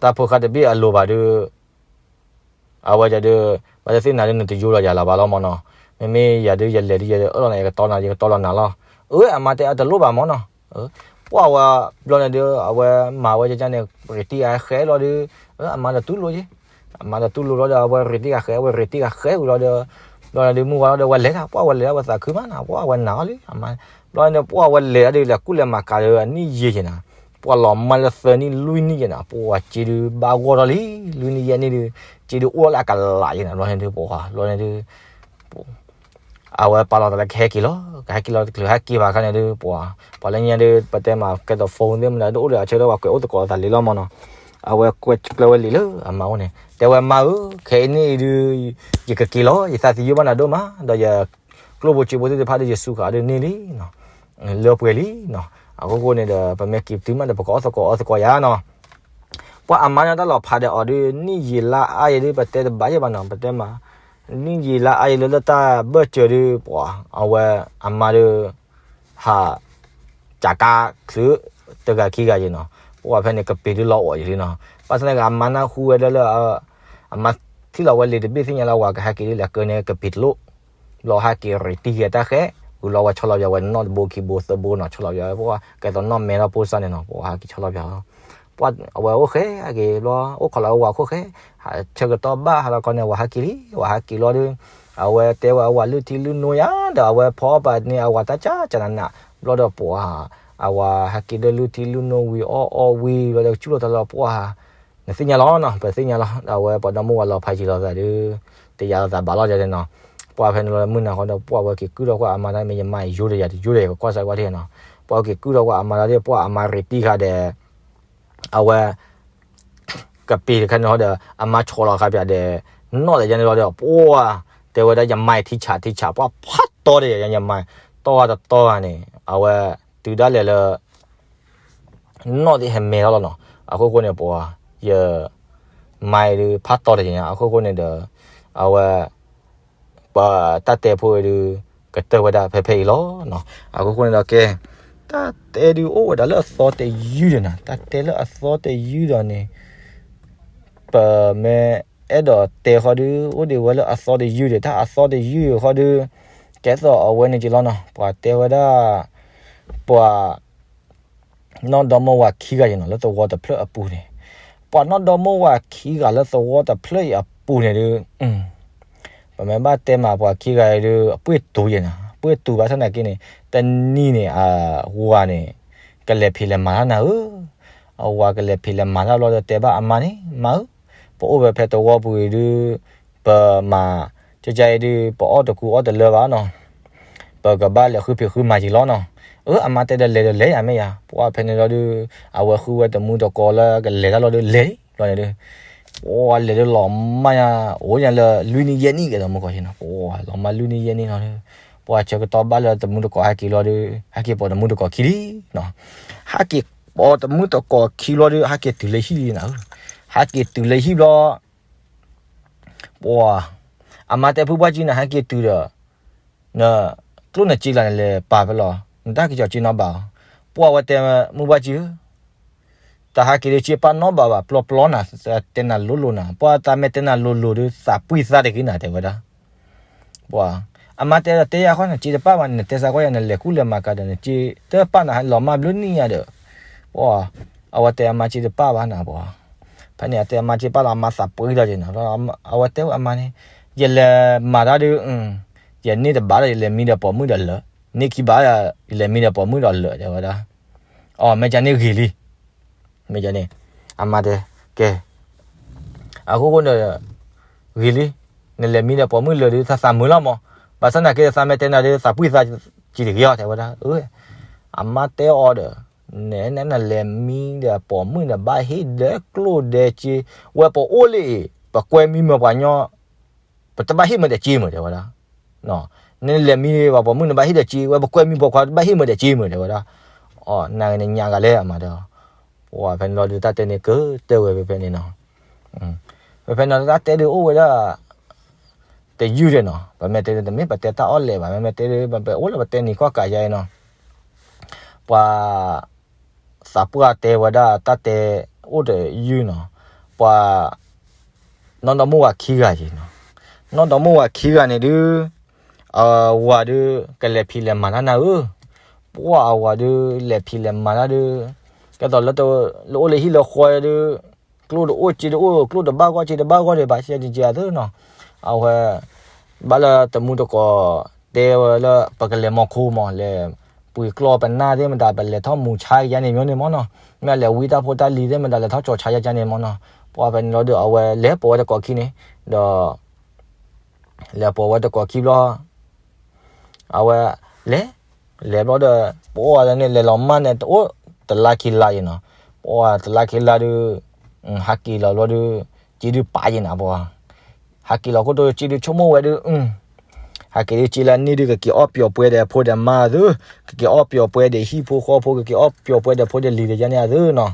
တၢ်ဖိဃၢ်တဘ့ၣ်အလိၤဘၣ်ဒုး အဝဲဒုး ဘၣ်တသ့ၣ်နၤဒုး နတယိလီၤယၤလၢၤဘၣ်လီၤမၢ်နီၤ, မ့မ့ၢ်ယၤဒုး ယလဲၤဒုး ယအၢၣ်လီၤနၤ ယကတီလီၤနၤ ယကတီလီၤနၤလီၤ, အၢ အမါတဲအတလိၣ်ဘၣ်မၢ်နီၤ, ပှၤဝဲ ဘျီန့ၣ်ဒုး အဝဲမၤဝဲကန့ၣ် ရ့တံၢ်ဃာ်ဃဲလီၤဒုး အမါဒီးတူၢ်လိာ်ယ့ၣ်, အမါဒီးတူၢ်လိာ်လီၤဒီး အဝဲရ့တံၢ်ဃာ်ဃဲ အဝဲရ့တံၢ်ဃာ်ဃဲဝံၤလီၤဒီး ဘျီန့ၣ်ဒုး မုၢ်ဝါလီၤဒီး အဝဲလဲၤတၢ် ပှၤဝဲလဲၤဒၣ်ဝဲသးခုမးနီၤ, ပှၤဝဲနာ်အီၤလံ အမါ, ဘျီန့ၣ် ပှၤဝဲလဲၤဒၣ်ဒုး လဲၤကူၣ်လဲၤမၤကၤဒီး အနံၣ်ယံာ်က့ၤနၤ, ပှၤလီၤမၢ်လၢသၢနံၣ်လွံၢ်နံၣ်က့ၤနၤ ပှၤစ့ဒုး ဘၣ်ဂီၢ်ထီၣ်လံ, လွံၢ်နံၣ်ယဲၢ်နံၣ်ဒုး စ့ဒုးအိၣ်လၢအကလးက့ၤနၤ, ဘျီန့ၣ်ဒုး ပှၤ ဘျီန့ၣ်ဒုး အဝဲပာ်လီၤသးလၢကဟဲက့ၤလီၤ, ကဟဲက့ၤလီၤတချုး ဟဲက့ၤဘၣ်ခါန့ၣ်ဒုး ပှၤ ပှၤလၢညါဒုး ပတဲမး ကဲသိး phone သ့ၣ်မနုၤဒုး အိၣ်ဒီးအဆၢဒီး ပှၤကွဲးအိၣ်သကိးသးလံလီၤမၢ်နီၤ, အဝဲကွဲးကျၢၤဝဲလံာ်လၢအမါအိၣ်န့ၣ် တဲဝဲ မါဧၢ, ခဲအံၤန့ၣ်အံၤဒုး ယကက့ၤလီၤ, ယသးသယုၢ်ဘၣ်နၤဒိၣ်မး ဒီးယ ကျိၣ်ဖိစ့ဖိသ့ၣ်တဖၣ်ဒုး ယစူးဃာ်ဒုးန့ၢ်လံနီၤ, လၢပှဲၤလံနီၤ, အဃိဃိန့ၣ်ဒီး ပမ့ၢ်က့ၤတုၤမးဒီး ပကအီၣ်သကိးအီသကိးယၤနီၤ ပှၤအမါန့ၣ်တၢ်လီၤဖးဒီးအီၤဒုး နံၣ်ယံာ်လါအါယံာ်ဒုး ပတဲတဘၣ်ယဲၢ်ဘၣ်နီၤ, ပတဲမး နံၣ်ယံာ်လါအါယံာ်လၢလၢတၢ်ဘၢၣ်စၢၤဒုး ပှၤ အဝဲအမါဒုး ဟး ကးကါချုး တဂၤခံဂၤယဲနီၤ, ပှၤဖဲန့ၣ် ကပ့ၤဒုးလီၤအိၣ်ယဲလံနီၤ, ဘၣ်ဆၣ်သနာ်က့ အမါနၢ်ဟူဝဲဒၣ်လၢ အမါထံၣ်လီၤဝဲလံာ်တဘ့ၣ်သ့ၣ်ညါလၢအဝၤကဟဲက့ၤဒ်လဲၣ် ကၢန့ၣ်ကပ့ၤတလိၣ်, ဘျီဟဲက့ၤရ့းတံၢ်က့ၤတၢ်ဃဲ, ဂုာ်လီၤဝဲဆီလီၤပၠးဝဲနီၣ်တဘိခံဘိသၢဘိနီၤ, ဆီလီၤပၠးဝဲ ပှၤကဲသိးနီၣ်မဲထီၣ်ဖိစၢ်န့ၣ်နီၤ, ပှၤဟဲက့ၤဆီလီၤပၠးလီၤ ပှၤအဝဲအိၣ်ဃဲအက့ၤဘျီ အိၣ်ခိးလီၤဝဲဝၤခိၣ်ဃဲ, ဆၢကတီၢ်ဘၣ်ဟးလီၤခီန့ၣ် ဝၤဟဲက့ၤလံ, ဝၤဟဲက့ၤလီၤဒုး အဝဲတဲဝဲအဝၤလုၢ်ထံလုၢ်နိယါဒီး အဝဲဖီအီၣ်ပာ်န့ၢ်အဝၤတၢ်ကၢ်ကၢ်နးနး, ဘျီဒီးပှၤ အဝၤဟဲက့ၤဒီးလုၢ်ထံလုၢ်နိဝံၤအီၣ်အီၣ်ဝံၤ ဘျီဒီးကစူၣ်လီၤတၢ်လီၤ ပှၤ နသ့ၣ်ညါလီၤနီၤ, ပသ့ၣ်ညါလီၤ, ဒီးအဝဲပှၤဒီမါဝၤလီၤဖးယံာ်လီၤသးဒုး တယာ်လီၤသးဘၣ်လီၤယဲန့ၣ်နီၤ, ပှၤဖဲန့ၣ်လီၤမုၢ်နၤဃီဒီး ပှၤဝဲက့ၤကုၣ်ထီၣ်ကွၢ်အမါတၢ်မ့ၢ် ယမါယိၤဒီးယၤတယိၤဒီးယကကွၢ်စၢ်ကွၢ်ထံနီၤ, ပှၤက့ၤကုၣ်ထီၣ်ကွၢ်အမါတၢ်ဒီး ပှၤအမါရ့းတံၢ်ဃာ်ဒီး အဝဲ ကပ့ၤတခါန့ၣ်ဟီဒီး အမါဆီလီၤဃာ်ပၠးဒီး နီၣ်ဒီးယဲန့ၣ်လီၤဒီး ပှၤ တဲဝဲဒၣ်ယမါထံဆးထံဆး ပှၤဖးတီတယၤ ယမါ တီဂၤတတီဂၤန့ၣ် အဝဲ တုၤဒၣ်လဲာ်လၢ နီၣ်သ့ၣ်ဟဲမဲထီၣ်လီၤနီၤ, အခိၣ်ဃိန့ၣ် ပှၤ ယ မါအံၤဒုး ဖးတီတယၤညါ အခိၣ်ဃိန့ၣ်ဒီး အဝဲ ပှၤတၢ်တဲဖိအံၤဒုး ကတၢၢ်ဝဲဒၣ်ဖဲဖဲအံၤလီၤနီၤ, အခိၣ်ဃိန့ၣ်ဒီးကဲ တၢ်တဲဒုးအိၣ်ဝဲဒၣ်လၢအသီတယုၢ်ဒီးနီၤ, တၢ်တဲလၢအသီတယုၢ်ဒီးန့ၣ် ပမ့ၢ်အဲၣ်ဒိးတဲဃီဒုး အိၣ်ဒံးဝဲလၢအသီတယုၢ်ဒီး တၢ်အသီတယုၢ်ဃီဒုး ကဲသိးအဝဲန့ၣ်က့ၤလီၤနီၤ, ပှၤတဲဝဲဒၣ် ပှၤ နီၢ်ဒီမါဝၤခံဂၤယဲနီၤ လၢသဝီတဖျၢၣ်အပူၤန့ၣ်, ပှၤနီၢ်ဒီမါဝၤခံဂၤလၢသဝီတဖျၢၣ်အံၤအပူၤန့ၣ်ဒုး ပမ့ၢ်ဘၣ်တဲမးပှၤခံဂၤအံၤဒုး အပှ့ၢ်တူာ်ယဲနီၤ, ပှ့ၢ်တူာ်ဘၣ်ဆၣ်သနာ်က့န့ၣ် တနံၤန့ၣ် အဝၤန့ၣ် ကလဲၤဖံးလဲၤမၤတၢ်နၤဧၢ, အဝၤကလဲၤဖံးလဲၤမၤတၢ်ဘျီဒီးတဲဘၣ်အမါန့ၣ် မါဧၢ, ပအိၣ်ဝဲဖဲသဝီပူၤအံၤဒုး ပမၤ ကကါအံၤဒုး ပအီၣ်တကူအီၣ်တလၢဘၣ်နီၤ, ပကဘၣ်လဲၤဃုဖံးဃုမၤက့ၤလီၤနီၤ, အၢ အမါတဲဒီးလဲၤဒီးလဲၤယၤမ့ၢ်ယၤ, ပှၤဖဲန့ၣ်လီၤဒုး အဝဲဃုဝဲတမူတကိးလၢကလဲၤတၢ်လီၤဒုးလဲၤလီၤန့ၣ်ဒုး ပှၤလဲၤဒုးလီၤမၢ်ညါ အိၣ်ညါလၢလွံၢ်နံၣ်ယဲၢ်နံၣ်ကဲသိးမုၢ်ကီၢ်ဆ့နီၤ, ပှၤလီၤမၢ်လွံၢ်နံၣ်ယဲၢ်နံၣ်လီၤဒုး ပှၤဆၢကတီၢ်ဘၣ်လၢတမူတကိးဟဲက့ၤလီၤဒုး ဟဲက့ၤပိာ်တမူတကိးခံလံနီၤ, ဟဲက့ၤပိာ်တမူတကိးခံလီၤဒုး ဟဲက့ၤတုၤလၢဟံၣ်လံနၤဧၢ, ဟဲက့ၤတုၤလၢဟံၣ်ဘျီ ပှၤ အမါတဲဖုဘၣ်ကံနၤဟဲက့ၤတုၤဒီး န ကျိၣ်နစ့လၢနလဲၤပာ်ဖဲလီၤ နတၢ်ကစီၣ်က့နီတဘၣ်, ပှၤဝဲတဲမုၢ်ဘၣ်ကံဧၢ တၢ်ဟဲက့ၤဒုးစ့ပာ်နီတဘၣ်ဘၣ် ပျီပျီနၤ တဲနၤလိၤလိၤနၤ ပှၤသးမ့ၢ်တဲနၤလိၤလိၤဒုး သးပှံၢ်သးတဂ့ၤနၤ တဲဝဲဒၣ်, ပှၤ အမါတဲဒီးတဲယၤဃီ နစ့တပာ်ဘၣ် နတဲစးကွၢ်ယၤ နလဲၤကူၣ်လဲၤမၤကၤဒီး နစ့တပာ်နၤ လီၤမၢ်ဘျုးနံၣ်ညါဒီး, ပှၤ အဝဲတဲအမါစ့တပာ်ဘၣ်နၤ ပှၤ ဖဲန့ၣ် အတဲအမါစ့ပာ်လီၤ အမါသးပှံၢ်လီၤက့နီၤ အဝဲတဲဝဲအမါန့ၣ် ယလဲၤမၤတၢ်ဒုး ယန့ၢ်တဘၣ်ဒီး ယလဲၤမံဒီးပိာ်မုၣ်ဒီးလၢာ်, န့ၢ်ခံဘၣ်ဒီး ယလဲၤမံဒီးပိာ်မုၣ်ဒီးလၢာ် တဲဝဲဒၣ်, အီ မ့ၢ်ကန့ၣ်ဂ့ၤလံ မ့ၢ်ကန့ၣ် အမါတဲ ကဲ အဃိဃိန့ၣ် ဂ့ၤလံ, နလဲၤမံဒီးပိာ်မုၣ်လၢာ်ဒုး သးသးမုာ်လီၤမး, ဘၣ်ဆၣ်သနာ်က့ သးမ့ၢ်တဲနၤဒုး သးပှံၢ်သးစ့တဂ့ၤအီၤ တဲဝဲဒၣ်, အမါတဲအီၤဒီး နဲနလဲၤမံဒီးပိာ်မုၣ်န့ၣ် ဘၣ်ဟ့ၣ်ဒီးကျိၣ်ဒီးစ့, ဝဲပအိၣ်လၢအံၤ ပကွဲမံမ့ၢ်ပှၤညီ ပတဘၣ်ဟ့ၣ်မ့ၢ်ဒီးစ့မ့ၢ် တဲဝဲဒၣ်, နလဲၤမံဘၣ်ပိာ်မုၣ်န့ၣ် ဘၣ်ဟ့ၣ်ဒီးစ့, ဝဲပကွဲမံပိာ်ခွါ တဘၣ်ဟ့ၣ်မ့ၢ်ဒီးစ့မ့ၢ် တဲဝဲဒၣ်, အီ နဂ့ၤန့ၣ်ညါဂၤလဲၣ် အမါတဲအီၤ, ပှၤဖဲန့ၣ်လီၤဒုး တၢ်တဲန့ၣ်ကတၢၢ်ဝဲဖဲဖဲန့ၣ်နီၤ, ဖဲဖဲန့ၣ်တၢ်တဲဒုးအိၣ်ဝဲဒၣ် တယုၢ်ဒဲးနီၤ, ပမ့ၢ်တဲဒုး တမ့ၢ်ပတဲတၢ်အီၣ်လဲၣ်ဘၣ်, မ့မ့ၢ်တဲဒုး ပအိၣ်လၢပတဲနံၤကီၢ်ကးယါအံၤနီၤ, ပှၤ သးပှၢ်တဲဝဲဒၣ်တၢ်တဲအိၣ်တယုၢ်နီၤ, ပှၤ နီၢ်ဒီမိၢ်ဝၤခံဂၤယံၤနီၤ, နီၢ်ဒီမိၢ်ဝၤခံဂၤန့ၣ်ဒုး အဝၤဒုး ကလဲၤဖံးလဲၤမၤတၢ်နၤဧၢ, ပှၤအဝၤဒုး လဲၤဖံးလဲၤမၤတၢ်ဒုး ကဲသိးလၢ လၢအိၣ်လၢဟံၣ်လၢဃီဒုး ကျိၣ်တအိၣ်စ့တအိၣ် ကျိၣ်တဘၣ်ဂီၢ်စ့တဘၣ်ဂီၢ်ဒံးဘၣ် စဲကကဲအသ့နီၤ, အဝဲ ဘၣ်လၢတမူတကိး တဲဝဲလၢ ပကလဲၤမီၤခိမး လဲၤပှ့ၤကျီၢ်ပနၢ်သ့ၣ်မတၤ ပလဲၤထီၣ်မူဆါယါန့ၣ်မ့ၢ်န့ၣ်မ့ၢ်နီၤ, မ့ၢ်လဲၤဝံတၢ်ဖိတၢ်လံၤသ့ၣ်မတၤ လဲၤထီၣ်ကၠီၤဆါယါန့ၣ်မ့ၢ်နီၤ, ပှၤဖဲန့ၣ်လီၤဒုး အဝဲလဲၤပိာ်ဝဲတကိးခံန့ၣ်, ဒီး လဲၤပိာ်ဝဲတကိးခံဘျီ အဝဲ လဲၤ လဲၤဘျီဒီး ပှၤန့ၣ် လဲၤလီၤမၢ်န့ၣ် တအိၣ်တလါခံလါအံၤနီၤ, ပှၤတလါခံလါဒုး ဟးက့ၤလီၤဘျီဒုး စ့ဒုးပာ်ယံၤနၤပှၤ, ဟးက့ၤလီၤခိၣ်တိစ့ဒုးဆိကမိၣ်ဝဲဒုး ဟးက့ၤဒုးစ့လၢန့ၣ်ဒုး ကက့ၤအီၣ်ပျီၤပှဲၤဒီးဖိဒီးမါသု, ကက့ၤအီၣ်ပျီၤပှဲၤဒီးဟံၣ်ဖိဃီဖိ ကက့ၤအီၣ်ပျီၤပှဲၤဒီးဖိဒီးလံၤဒီးယါန့ၣ်အသုနီ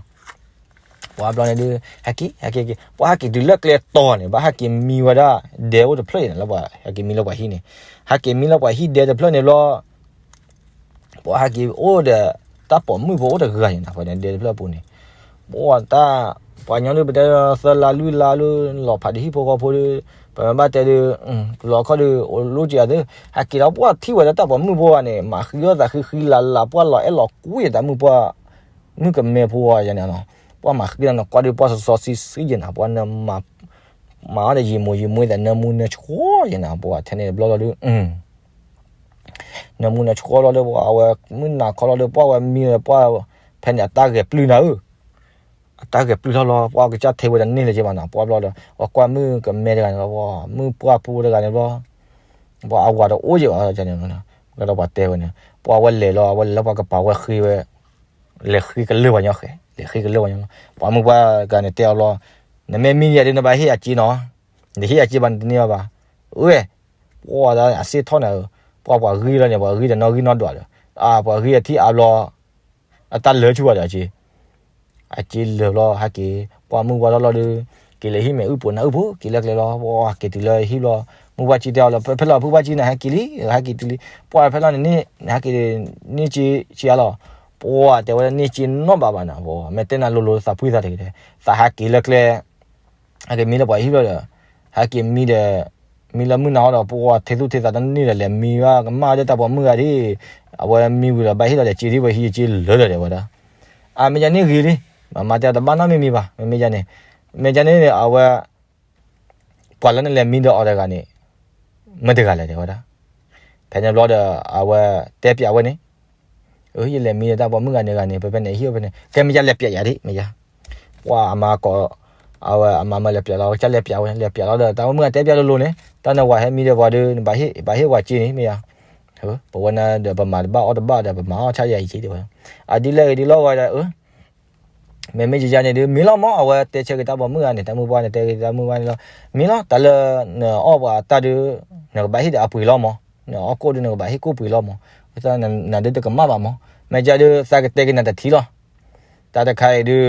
ၤ, ပှၤဘျီန့ၣ်ဒုး ဟဲက့ၤ ဟဲက့ၤက့ၤ ပှၤဟဲက့ၤတုၤလၢကျဲတီၤန့ၣ် ဘၣ်ဟဲက့ၤမံဝဲဒၣ် ဒဲအိၣ်တဖျၢၣ်န့ၣ်လီၤ, ပှၤဟဲက့ၤမံလၢပှၤဟံၣ်န့ၣ်, ဟဲက့ၤမံလၢပှၤဟံၣ်ဒဲတဖျၢၣ်န့ၣ်ဘျီ ပှၤဟဲက့ၤအိၣ်ဒီး တၢ်ပိာ်မုၣ်ဖိအိၣ်တဂၤန့ၣ်နီၤ, ပှၤဒဲတဖျၢၣ်အပူၤန့ၣ်, ပှၤတၢ် ပှၤညီဒုး ပတဲသၢလါလွံၢ်လါလၢ လီၤဖးဒံးဟံၣ်ဖိဃီဖိဒီး ပမ့ၢ်ဘၣ်တဲဒုး လီၤခီဒုး အိၣ်လိၣ်က့ၤအသး ဟဲက့ၤဒီး ပှၤထံၣ်ဝဲလၢတၢ်ပိာ်မုၣ်ဖိဂၤန့ၣ် မၤဃံအီၣ်သးဃံဃံလၤလၤ ပှၤလီၤအဲၣ်လီၤကွံတၢ်မုၣ်ပှၢ် မုၣ်ကမဲဖိဂၤန့ၣ်နီၤ, ပှၤမၤဃံလၤနကွၢ်ဒုး ပှၤစီစီဆှံဆှံယဲၢ်နီၤ, ပှၤနမၤ မၤအီၣ်ဒီးယံာ်မိၢ်ယံာ်မွ့သး နၢမူနၢဆှီယဲၢ်နီၤ, ပှၤထဲန့ၣ်တဘျီလီၤဒုး နၢမူနၢဆှီလီၤဒီး ပှၤအဝဲမုၢ်နၤခီလီၤဒီး ပှၤဝဲမံဒီး ပှၤဖဲန့ၣ်အတၢ်ဂဲၤပျုၢ်နၤဧၢ, အတၢ်ဂဲၤပျုၢ်ထီၣ်လီၤ ပှၤကစၢ်ထဲဝဲတန့ၢ်လၢၤက့ဘၣ်နီၤ, ပှၤဘျီဒီး ပှၤကွၢ်မုၣ်ကမဲတဂၤန့ၣ်လီၤ, မုၣ်ပှၢ်ဖိတဂၤန့ၣ်ဘျီ ပှၤအဝၤတအိၣ်က့ဘၣ်န့ၣ်, ဒီးပှၤတဲဝဲန့ၣ် ပှၤဝဲလဲၤလီၤ အဝဲလဲၤလၢပှၤကပၤဝဲဃ့ဝဲ လဲၤဃ့ကလၢာ်ပှၤညီဃဲ လဲၤဃ့ကလၢာ်ပှၤညီလီၤ, ပှၤမုၣ်ပှၢ်တဂၤန့ၣ်တဲအီၤလီၤ, နမ့ၢ်မံယၤဒုး နဘၣ်ဟ့ၣ်အစ့နီၤ, နဟ့ၣ်အစ့ဘၣ် နတန့ၢ်အီၤဘၣ်, အဝဲ ပှၤဒၣ်အစ့ထီၣ်နၤဧၢ, ပှၤပှၤဂံၢ်လီၤန့ၣ် ပှၤဂံၢ်တနီၤဂံၢ်နီၤဒွးဒီး အပှၤဂံၢ်အထံၣ်အါဘျီ အတၢ်လၢာ်ဆူၣ်ဘၣ်ဒီးအစ့ အစ့လၢာ်ဘျီ ဟဲက့ၤ ပှၤမုၢ်ဝါထီၣ်လီၤဒီး က့ၤလၢဟံၣ်မဲာ်အုၣ်ပူၤနၢ်အုၣ်ပူၤ က့ၤလၢကျဲလီၤ, ပှၤက့ၤတုၤလၢဟံၣ်ဘျီ မုၢ်ပှၢ်ကၠံတဲအီၤလီၤ ဖဲလီၤဖုပှၢ်ကၠံန့ၣ် ဟဲက့ၤလံ ဟဲက့ၤတုၤလံ, ပှၤဖဲလီၤန့ၣ် ဟဲက့ၤန့ၢ်က့ၤဆံးအါလီၤ, ပှၤတဲဝဲဒၣ်န့ၢ်က့ၤနီတဘျီဘၣ်နၤ, မ့ၢ်တဲနၤလိၤလိၤသးဖှံသးတဂ့ၤ, သးဟဲက့ၤလၢကျဲ ဟဲက့ၤမံလၢပှၤဟံၣ်ဘျီဒီး ဟဲက့ၤမံဒီး မံလၢမုၢ်နၤဟီဒီး ပှၤထဲသူၣ်ထဲသးတန့ၢ်ဒီး လဲၤမံဘၣ်ကမၣ်ဒီးတၢ်ပိာ်မုၣ်ဂၤဒၣ်, အဝဲမံဝံၤဒီး ဘၣ်ဟ့ၣ်လီၤဒီးစ့ဒ်ဝဲဟံးစ့လၢာ်လီၤဒီးဝဲဒၣ်, အမ့ၢ်ယၤန့ၣ်ဂ့ၤလံ, မၤမၤတဲတဘၣ်နီတမံၤမံၤဘၣ်, မ့မ့ၢ်ယၤန့ၣ်, မ့ၢ်ယၤန့ၣ် အဝဲ ပှၤလၢနလဲၤမံဒီးအီၤတဂၤန့ၣ် မ့ၢ်တဂၤလဲၣ်တဲဝဲဒၣ်, ဖဲန့ၣ်ဘျီဒီး အဝဲတဲပျးဝဲန့ၣ်, အၢ ယလဲၤမံဒီးတၢ်ပိာ်မုၣ်ဂၤန့ၣ်ဂၤန့ၣ် ဖဲဖဲန့ၣ်ဟံၣ်အိၣ်ဖဲန့ၣ် ကဲမ့ၢ်ယၤလဲၤပျးယၤဒၣ် မ့ၢ်ယၤ, ပှၤအမါကိး အဝဲအမါမၢလဲၤပျးလီၤ ကစၢ်လဲၤပျးဝဲ လဲၤပျးလီၤဒီး တၢ်ပိာ်မုၣ်ဂၤတဲပျးလိၤလိၤန့ၣ် တၢ်နဝၤဟဲမံဒီးပှၤဒီး နဘၣ်ဟ့ၣ် ဘၣ်ဟ့ၣ်ဝၤစ့န့ၣ် မ့ၢ်ယၤ, ပဝဲနၤဒီးပမၤတဘၣ်အီၣ်တဘၣ်ဒီး ပမၤအီၣ်ဆါယၤအံၤက့ၤတဲဝဲ, အဒ်လဲၣ်ဂ့ၤဒ်လီၢ်ဂီၤဒီး မ့မ့ၢ်ယၤန့ၣ်ဒုး မံလီၤမး အဝဲတဲဆၢက့ၤတၢ်ပိာ်မုၣ်ဂၤန့ၣ် တၢ်မုၢ်ပှၢ်န့ၣ် တဲက့ၤတၢ်မုၢ်ပှၢ်န့ၣ်လီၤ, မံလီၤ တၢ်လၢနအီၣ်ပှၤတၢ်ဒုး နကဘၣ်ဟ့ၣ်ဒီးအပှ့ၤလီၤမး, နအီၣ်ကိၣ်ဒုး နကဘၣ်ဟ့ၣ်ကိၣ်ပှ့ၤလီၤမး, နဒုးတကမၣ်ဘၣ်မး, မ့ၢ်ကဒုး သးကတဲက့ၤနၤတထံၣ်လီၤ, တၢ်တခါအံၤဒုး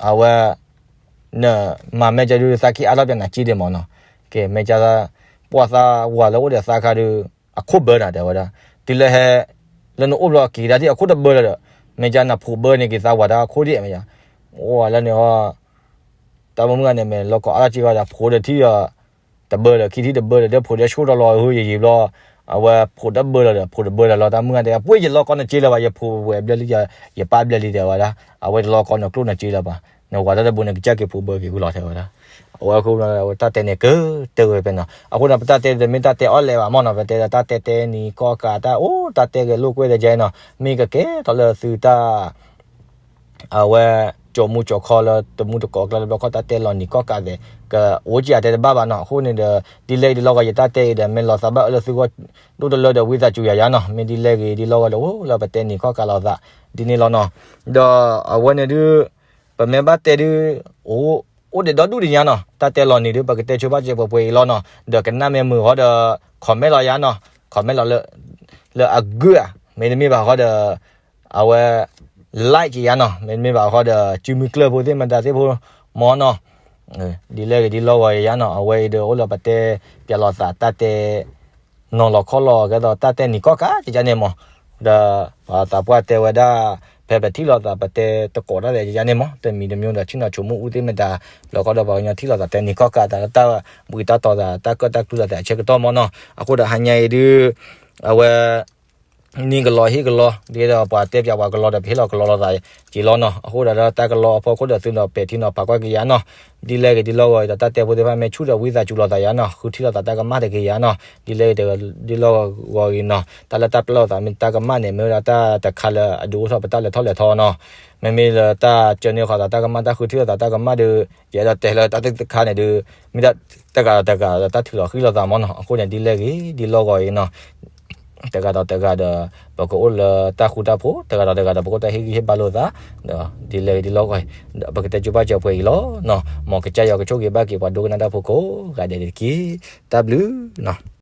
အဝဲ နမၤမ့ၢ်ကဒုး သးက့ၤအါထီၣ်ပျးနၤက့ဒံးမးနီၤ, ကဲ မ့ၢ်က ပှၤသးဝၤလၢအိၣ်ဒီးသးခါဒုး အခိၣ်ဘၢနၤတဲဝဲဒၣ်, တုၤလၢဟဲ လၢနအိၣ်ဘျီက့ၤဒၣ်ထံၣ်အခိၣ်တဘၢလၢၤဒီး မ့ၢ်ကနဖိးဘၢန့ၣ်က့ၤသးဝၤတၢ်အခိၣ်ဒံးမ့ၢ်ယၤ, အိၣ်ဝဲလၢန့ၣ်ဟီ တၢ်ပိာ်မုၣ်ဂၤန့ၣ် မ့ၢ်လီၤကီးအါထီၣ်က့ၤဂီၤဒီး ဖိးဒီးထံၣ်ဒီး တဘၢဒီး ခံထံၣ်တဘၢဒီး ဒီးဖိးဒီးဆိၣ်ဒီးလီၤဟိယံာ်ယံာ်ဘျီ, အဝဲဖိးတဘၢလီၤဒီး ဖိးတဘၢဒီးလီၤ တၢ်မုၣ်ဂၤတဲ ပှ့ၤယလီၤကီးနက့လၢၤဘၣ် ယဖိးဝဲဘျဲၣ်လံ ယပၢ်ဘျဲၣ်လံတဲဝဲဒၣ်, အဝဲတလီၤကီးနကျိၣ်နစ့လၢၤဘၣ်, နဝၤတၢ်တဘိန့ၣ် ကစၢ်က့ၤဖိးဘၢက့ၤဝံၤလီၤတဲဝဲဒၣ်, အဝဲအဃိ တၢ်တဲန့ၣ်ကတၢၢ်ဝဲဖဲနီၤ, အဃိန့ၣ် ပတၢ်တဲတမ့ၢ်တၢ်တဲအီၣ်လဲၣ်ဘၣ်မ့ၢ်နီၤ, ပတဲဒီးတၢ်တဲတဲနံၤကီၢ်ကးတၢ်အိၣ် တၢ်တဲဂဲၤလိာ်ကွဲဒီးကဲနီၤ, မ့ၢ်ကကဲထီၣ်လၢသုတၢ် အဝဲ ကၠိမူကၠိခီလၢတမူတကိးကျါတဘျီခီ တၢ်တဲလီၤနံၤကီၢ်ကးသဲး ကအိၣ်ကံအတဲတဘၣ်ဘၣ်နီၤ, အဃိန့ၣ်ဒီး ဒ်လဲၣ်ဂ့ၤဒ်လီၢ်ဂီၤ ယတၢ်တဲအံၤဒီး မ့ၢ်လီၤသးဘၣ်အၢလၢသုဂီၢ် ဒိၣ်တလၢဒီးဝံသးစူၤယၤယါနီၤ, မ့ၢ်ဒ်လဲၣ်ဂ့ၤဒ်လီၢ်ဂီၤဒီး အိၣ်လၢပတဲနံၤကီၢ်ကးလိာ်သး ဒ်န့ၣ်လီၤနီၤ, ဒီးအဝဲန့ၣ်ဒုး ပမ့ၢ်ဘၣ်တဲဒုး အိၣ် အိၣ်ဒံးဒီဒူၣ်ဒံးညါနီၤ, တၢ်တဲလီၤနံၤဒုး ပကတဲဆိဘၣ်စဲးပှဲၤပှဲၤအံၤလီၤနီၤ, ဒီးကနၣ်မ့ၢ်မုာ်ဃီဒီး comment လီၤယါနီၤ, comment လီၤလၢ လၢအဂုၢ်ဧါ, မ့တမ့ၢ်ဘၣ်ဃီဒီး အဝဲ like က့ၤယါနီၤ, မ့တမ့ၢ်ဘၣ်ဃီဒီး စုမုၢ်ကျၢၢ်ဖိသ့ၣ်မတၤသ့ၣ်ဖိ မ့ၢ်နီၤ, ဒ်လဲၣ်ဂ့ၤဒ်လီၢ်ဂီၤယါနီၤ, အဝဲအံၤဒီးအိၣ်လၢပတဲပျးလိာ်သးတၢ်တဲ နီၤလီၤခီလီၤ ကဲသိးတၢ်တဲနံၤကီၢ်ကး ကကန့ၣ်မး, ဒီးပှၤသးပှၢ်တဲဝဲဒၣ် ဖဲပထံၣ်လိာ်သး ပတဲတကိးတၢ်လဲၣ် ကကန့ၣ်မး, တမံၤတမံၤဒီး ဆ့ၣ်နီၤဆိကမိၣ်အူသ့ၣ်မတၤ လီၤခီဒီးပှၤကညီထံၣ်လိာ်သးတဲနံၤကီၢ်ကး တၢ်လၢတၢ်ဘှံးတၢ်တီၤသး တၢ်ကၢၣ်တၢ်ကျူလိာ်သးအဆၢကတီၢ်မးနီၤ, အဃိဒီးဟါညါအံၤဒုး အဝဲ နံၤကလီၤဟ့ၣ်ကလီ ဒ်ဒီးပှၤတဲပျးပှၤကလီဒီး ပဟ့ၣ်လီၤကလီလိာ်သးက့ၤလီၤနီၤ, အဃိဒီးတၢ်ကလီအဖီခိၣ်ဒီး သုနီၤပဲာ်ထံနီၤဖးကွၢ်က့ၤယါနီၤ, ဒ်လဲၣ်ဂ့ၤဒ်လီၢ်ဂီၤအံၤဒီး တၢ်တဲဖိသ့ၣ်တဖၣ် မ့ၢ်ဆူၣ်ဒီးဝံသးစူၤလိာ်သးယါနီၤ, ဃုထံၣ်လိာ်သးတၢ်ကမၣ်တဂ့ၤယါနီၤ, ဒ်လဲၣ်ဂ့ၤဒ်လီၢ်ဂီၤအံၤနီၤ, တၢ်လၢတၢ်ပျဲလိာ်သးမ့ၢ်တၢ်ကမၣ်န့ၣ် မ့ၢ်ဝဲဒၣ်တၢ်တခါလၢအဒုးအိၣ်ထီၣ်ပတၢ်လဲၤထီၣ်လဲၤထီနီၤ, မ့မ့ၢ်လၢတၢ်ကၢန့ၢ်ဃီၤသးတၢ်ကမၣ် တၢ်ဃုထံၣ်လိာ်သးတၢ်ကမၣ်ဒီး ယအဲၣ်ဒိးတဲလၢတၢ်သ့ၣ်တခါန့ၣ်ဒီး မ့ၢ်တၢ်တဂၤဒီးတဂၤဒီးတၢ်ထုးလီၤဃံလိာ်သးမးနီၤ, အဃိန့ၣ် ဒ်လဲၣ်ဂ့ၤဒ်လီၢ်ဂီၤအံၤနီၤ တဂၤဒီးတဂၤဒီး ပကအိၣ်လၢတၢ်ဃူတၢ်ဖိး တဂၤဒီးတဂၤဒီး ပကအိၣ်တၢ်ဟ့ၣ်ဂံၢ်ဟ့ၣ်ဘါလိာ်သး ဒီးဒ်လဲၣ်ဂ့ၤဒ်လီၢ်ဂီၤအံၤ ဒီးပကတဲကၠိဘၣ်စၢၤပှဲၤအံၤလီၤနီၤ, မ်ကစၢ်ယွၤကဆိၣ်ဂ့ၤဘၣ်က့ၤပှၤဒိကနၣ်တၢ်ဖိကိးဂၤဒဲးတက့ၢ်, တၢ်ဘျုးနီၤ.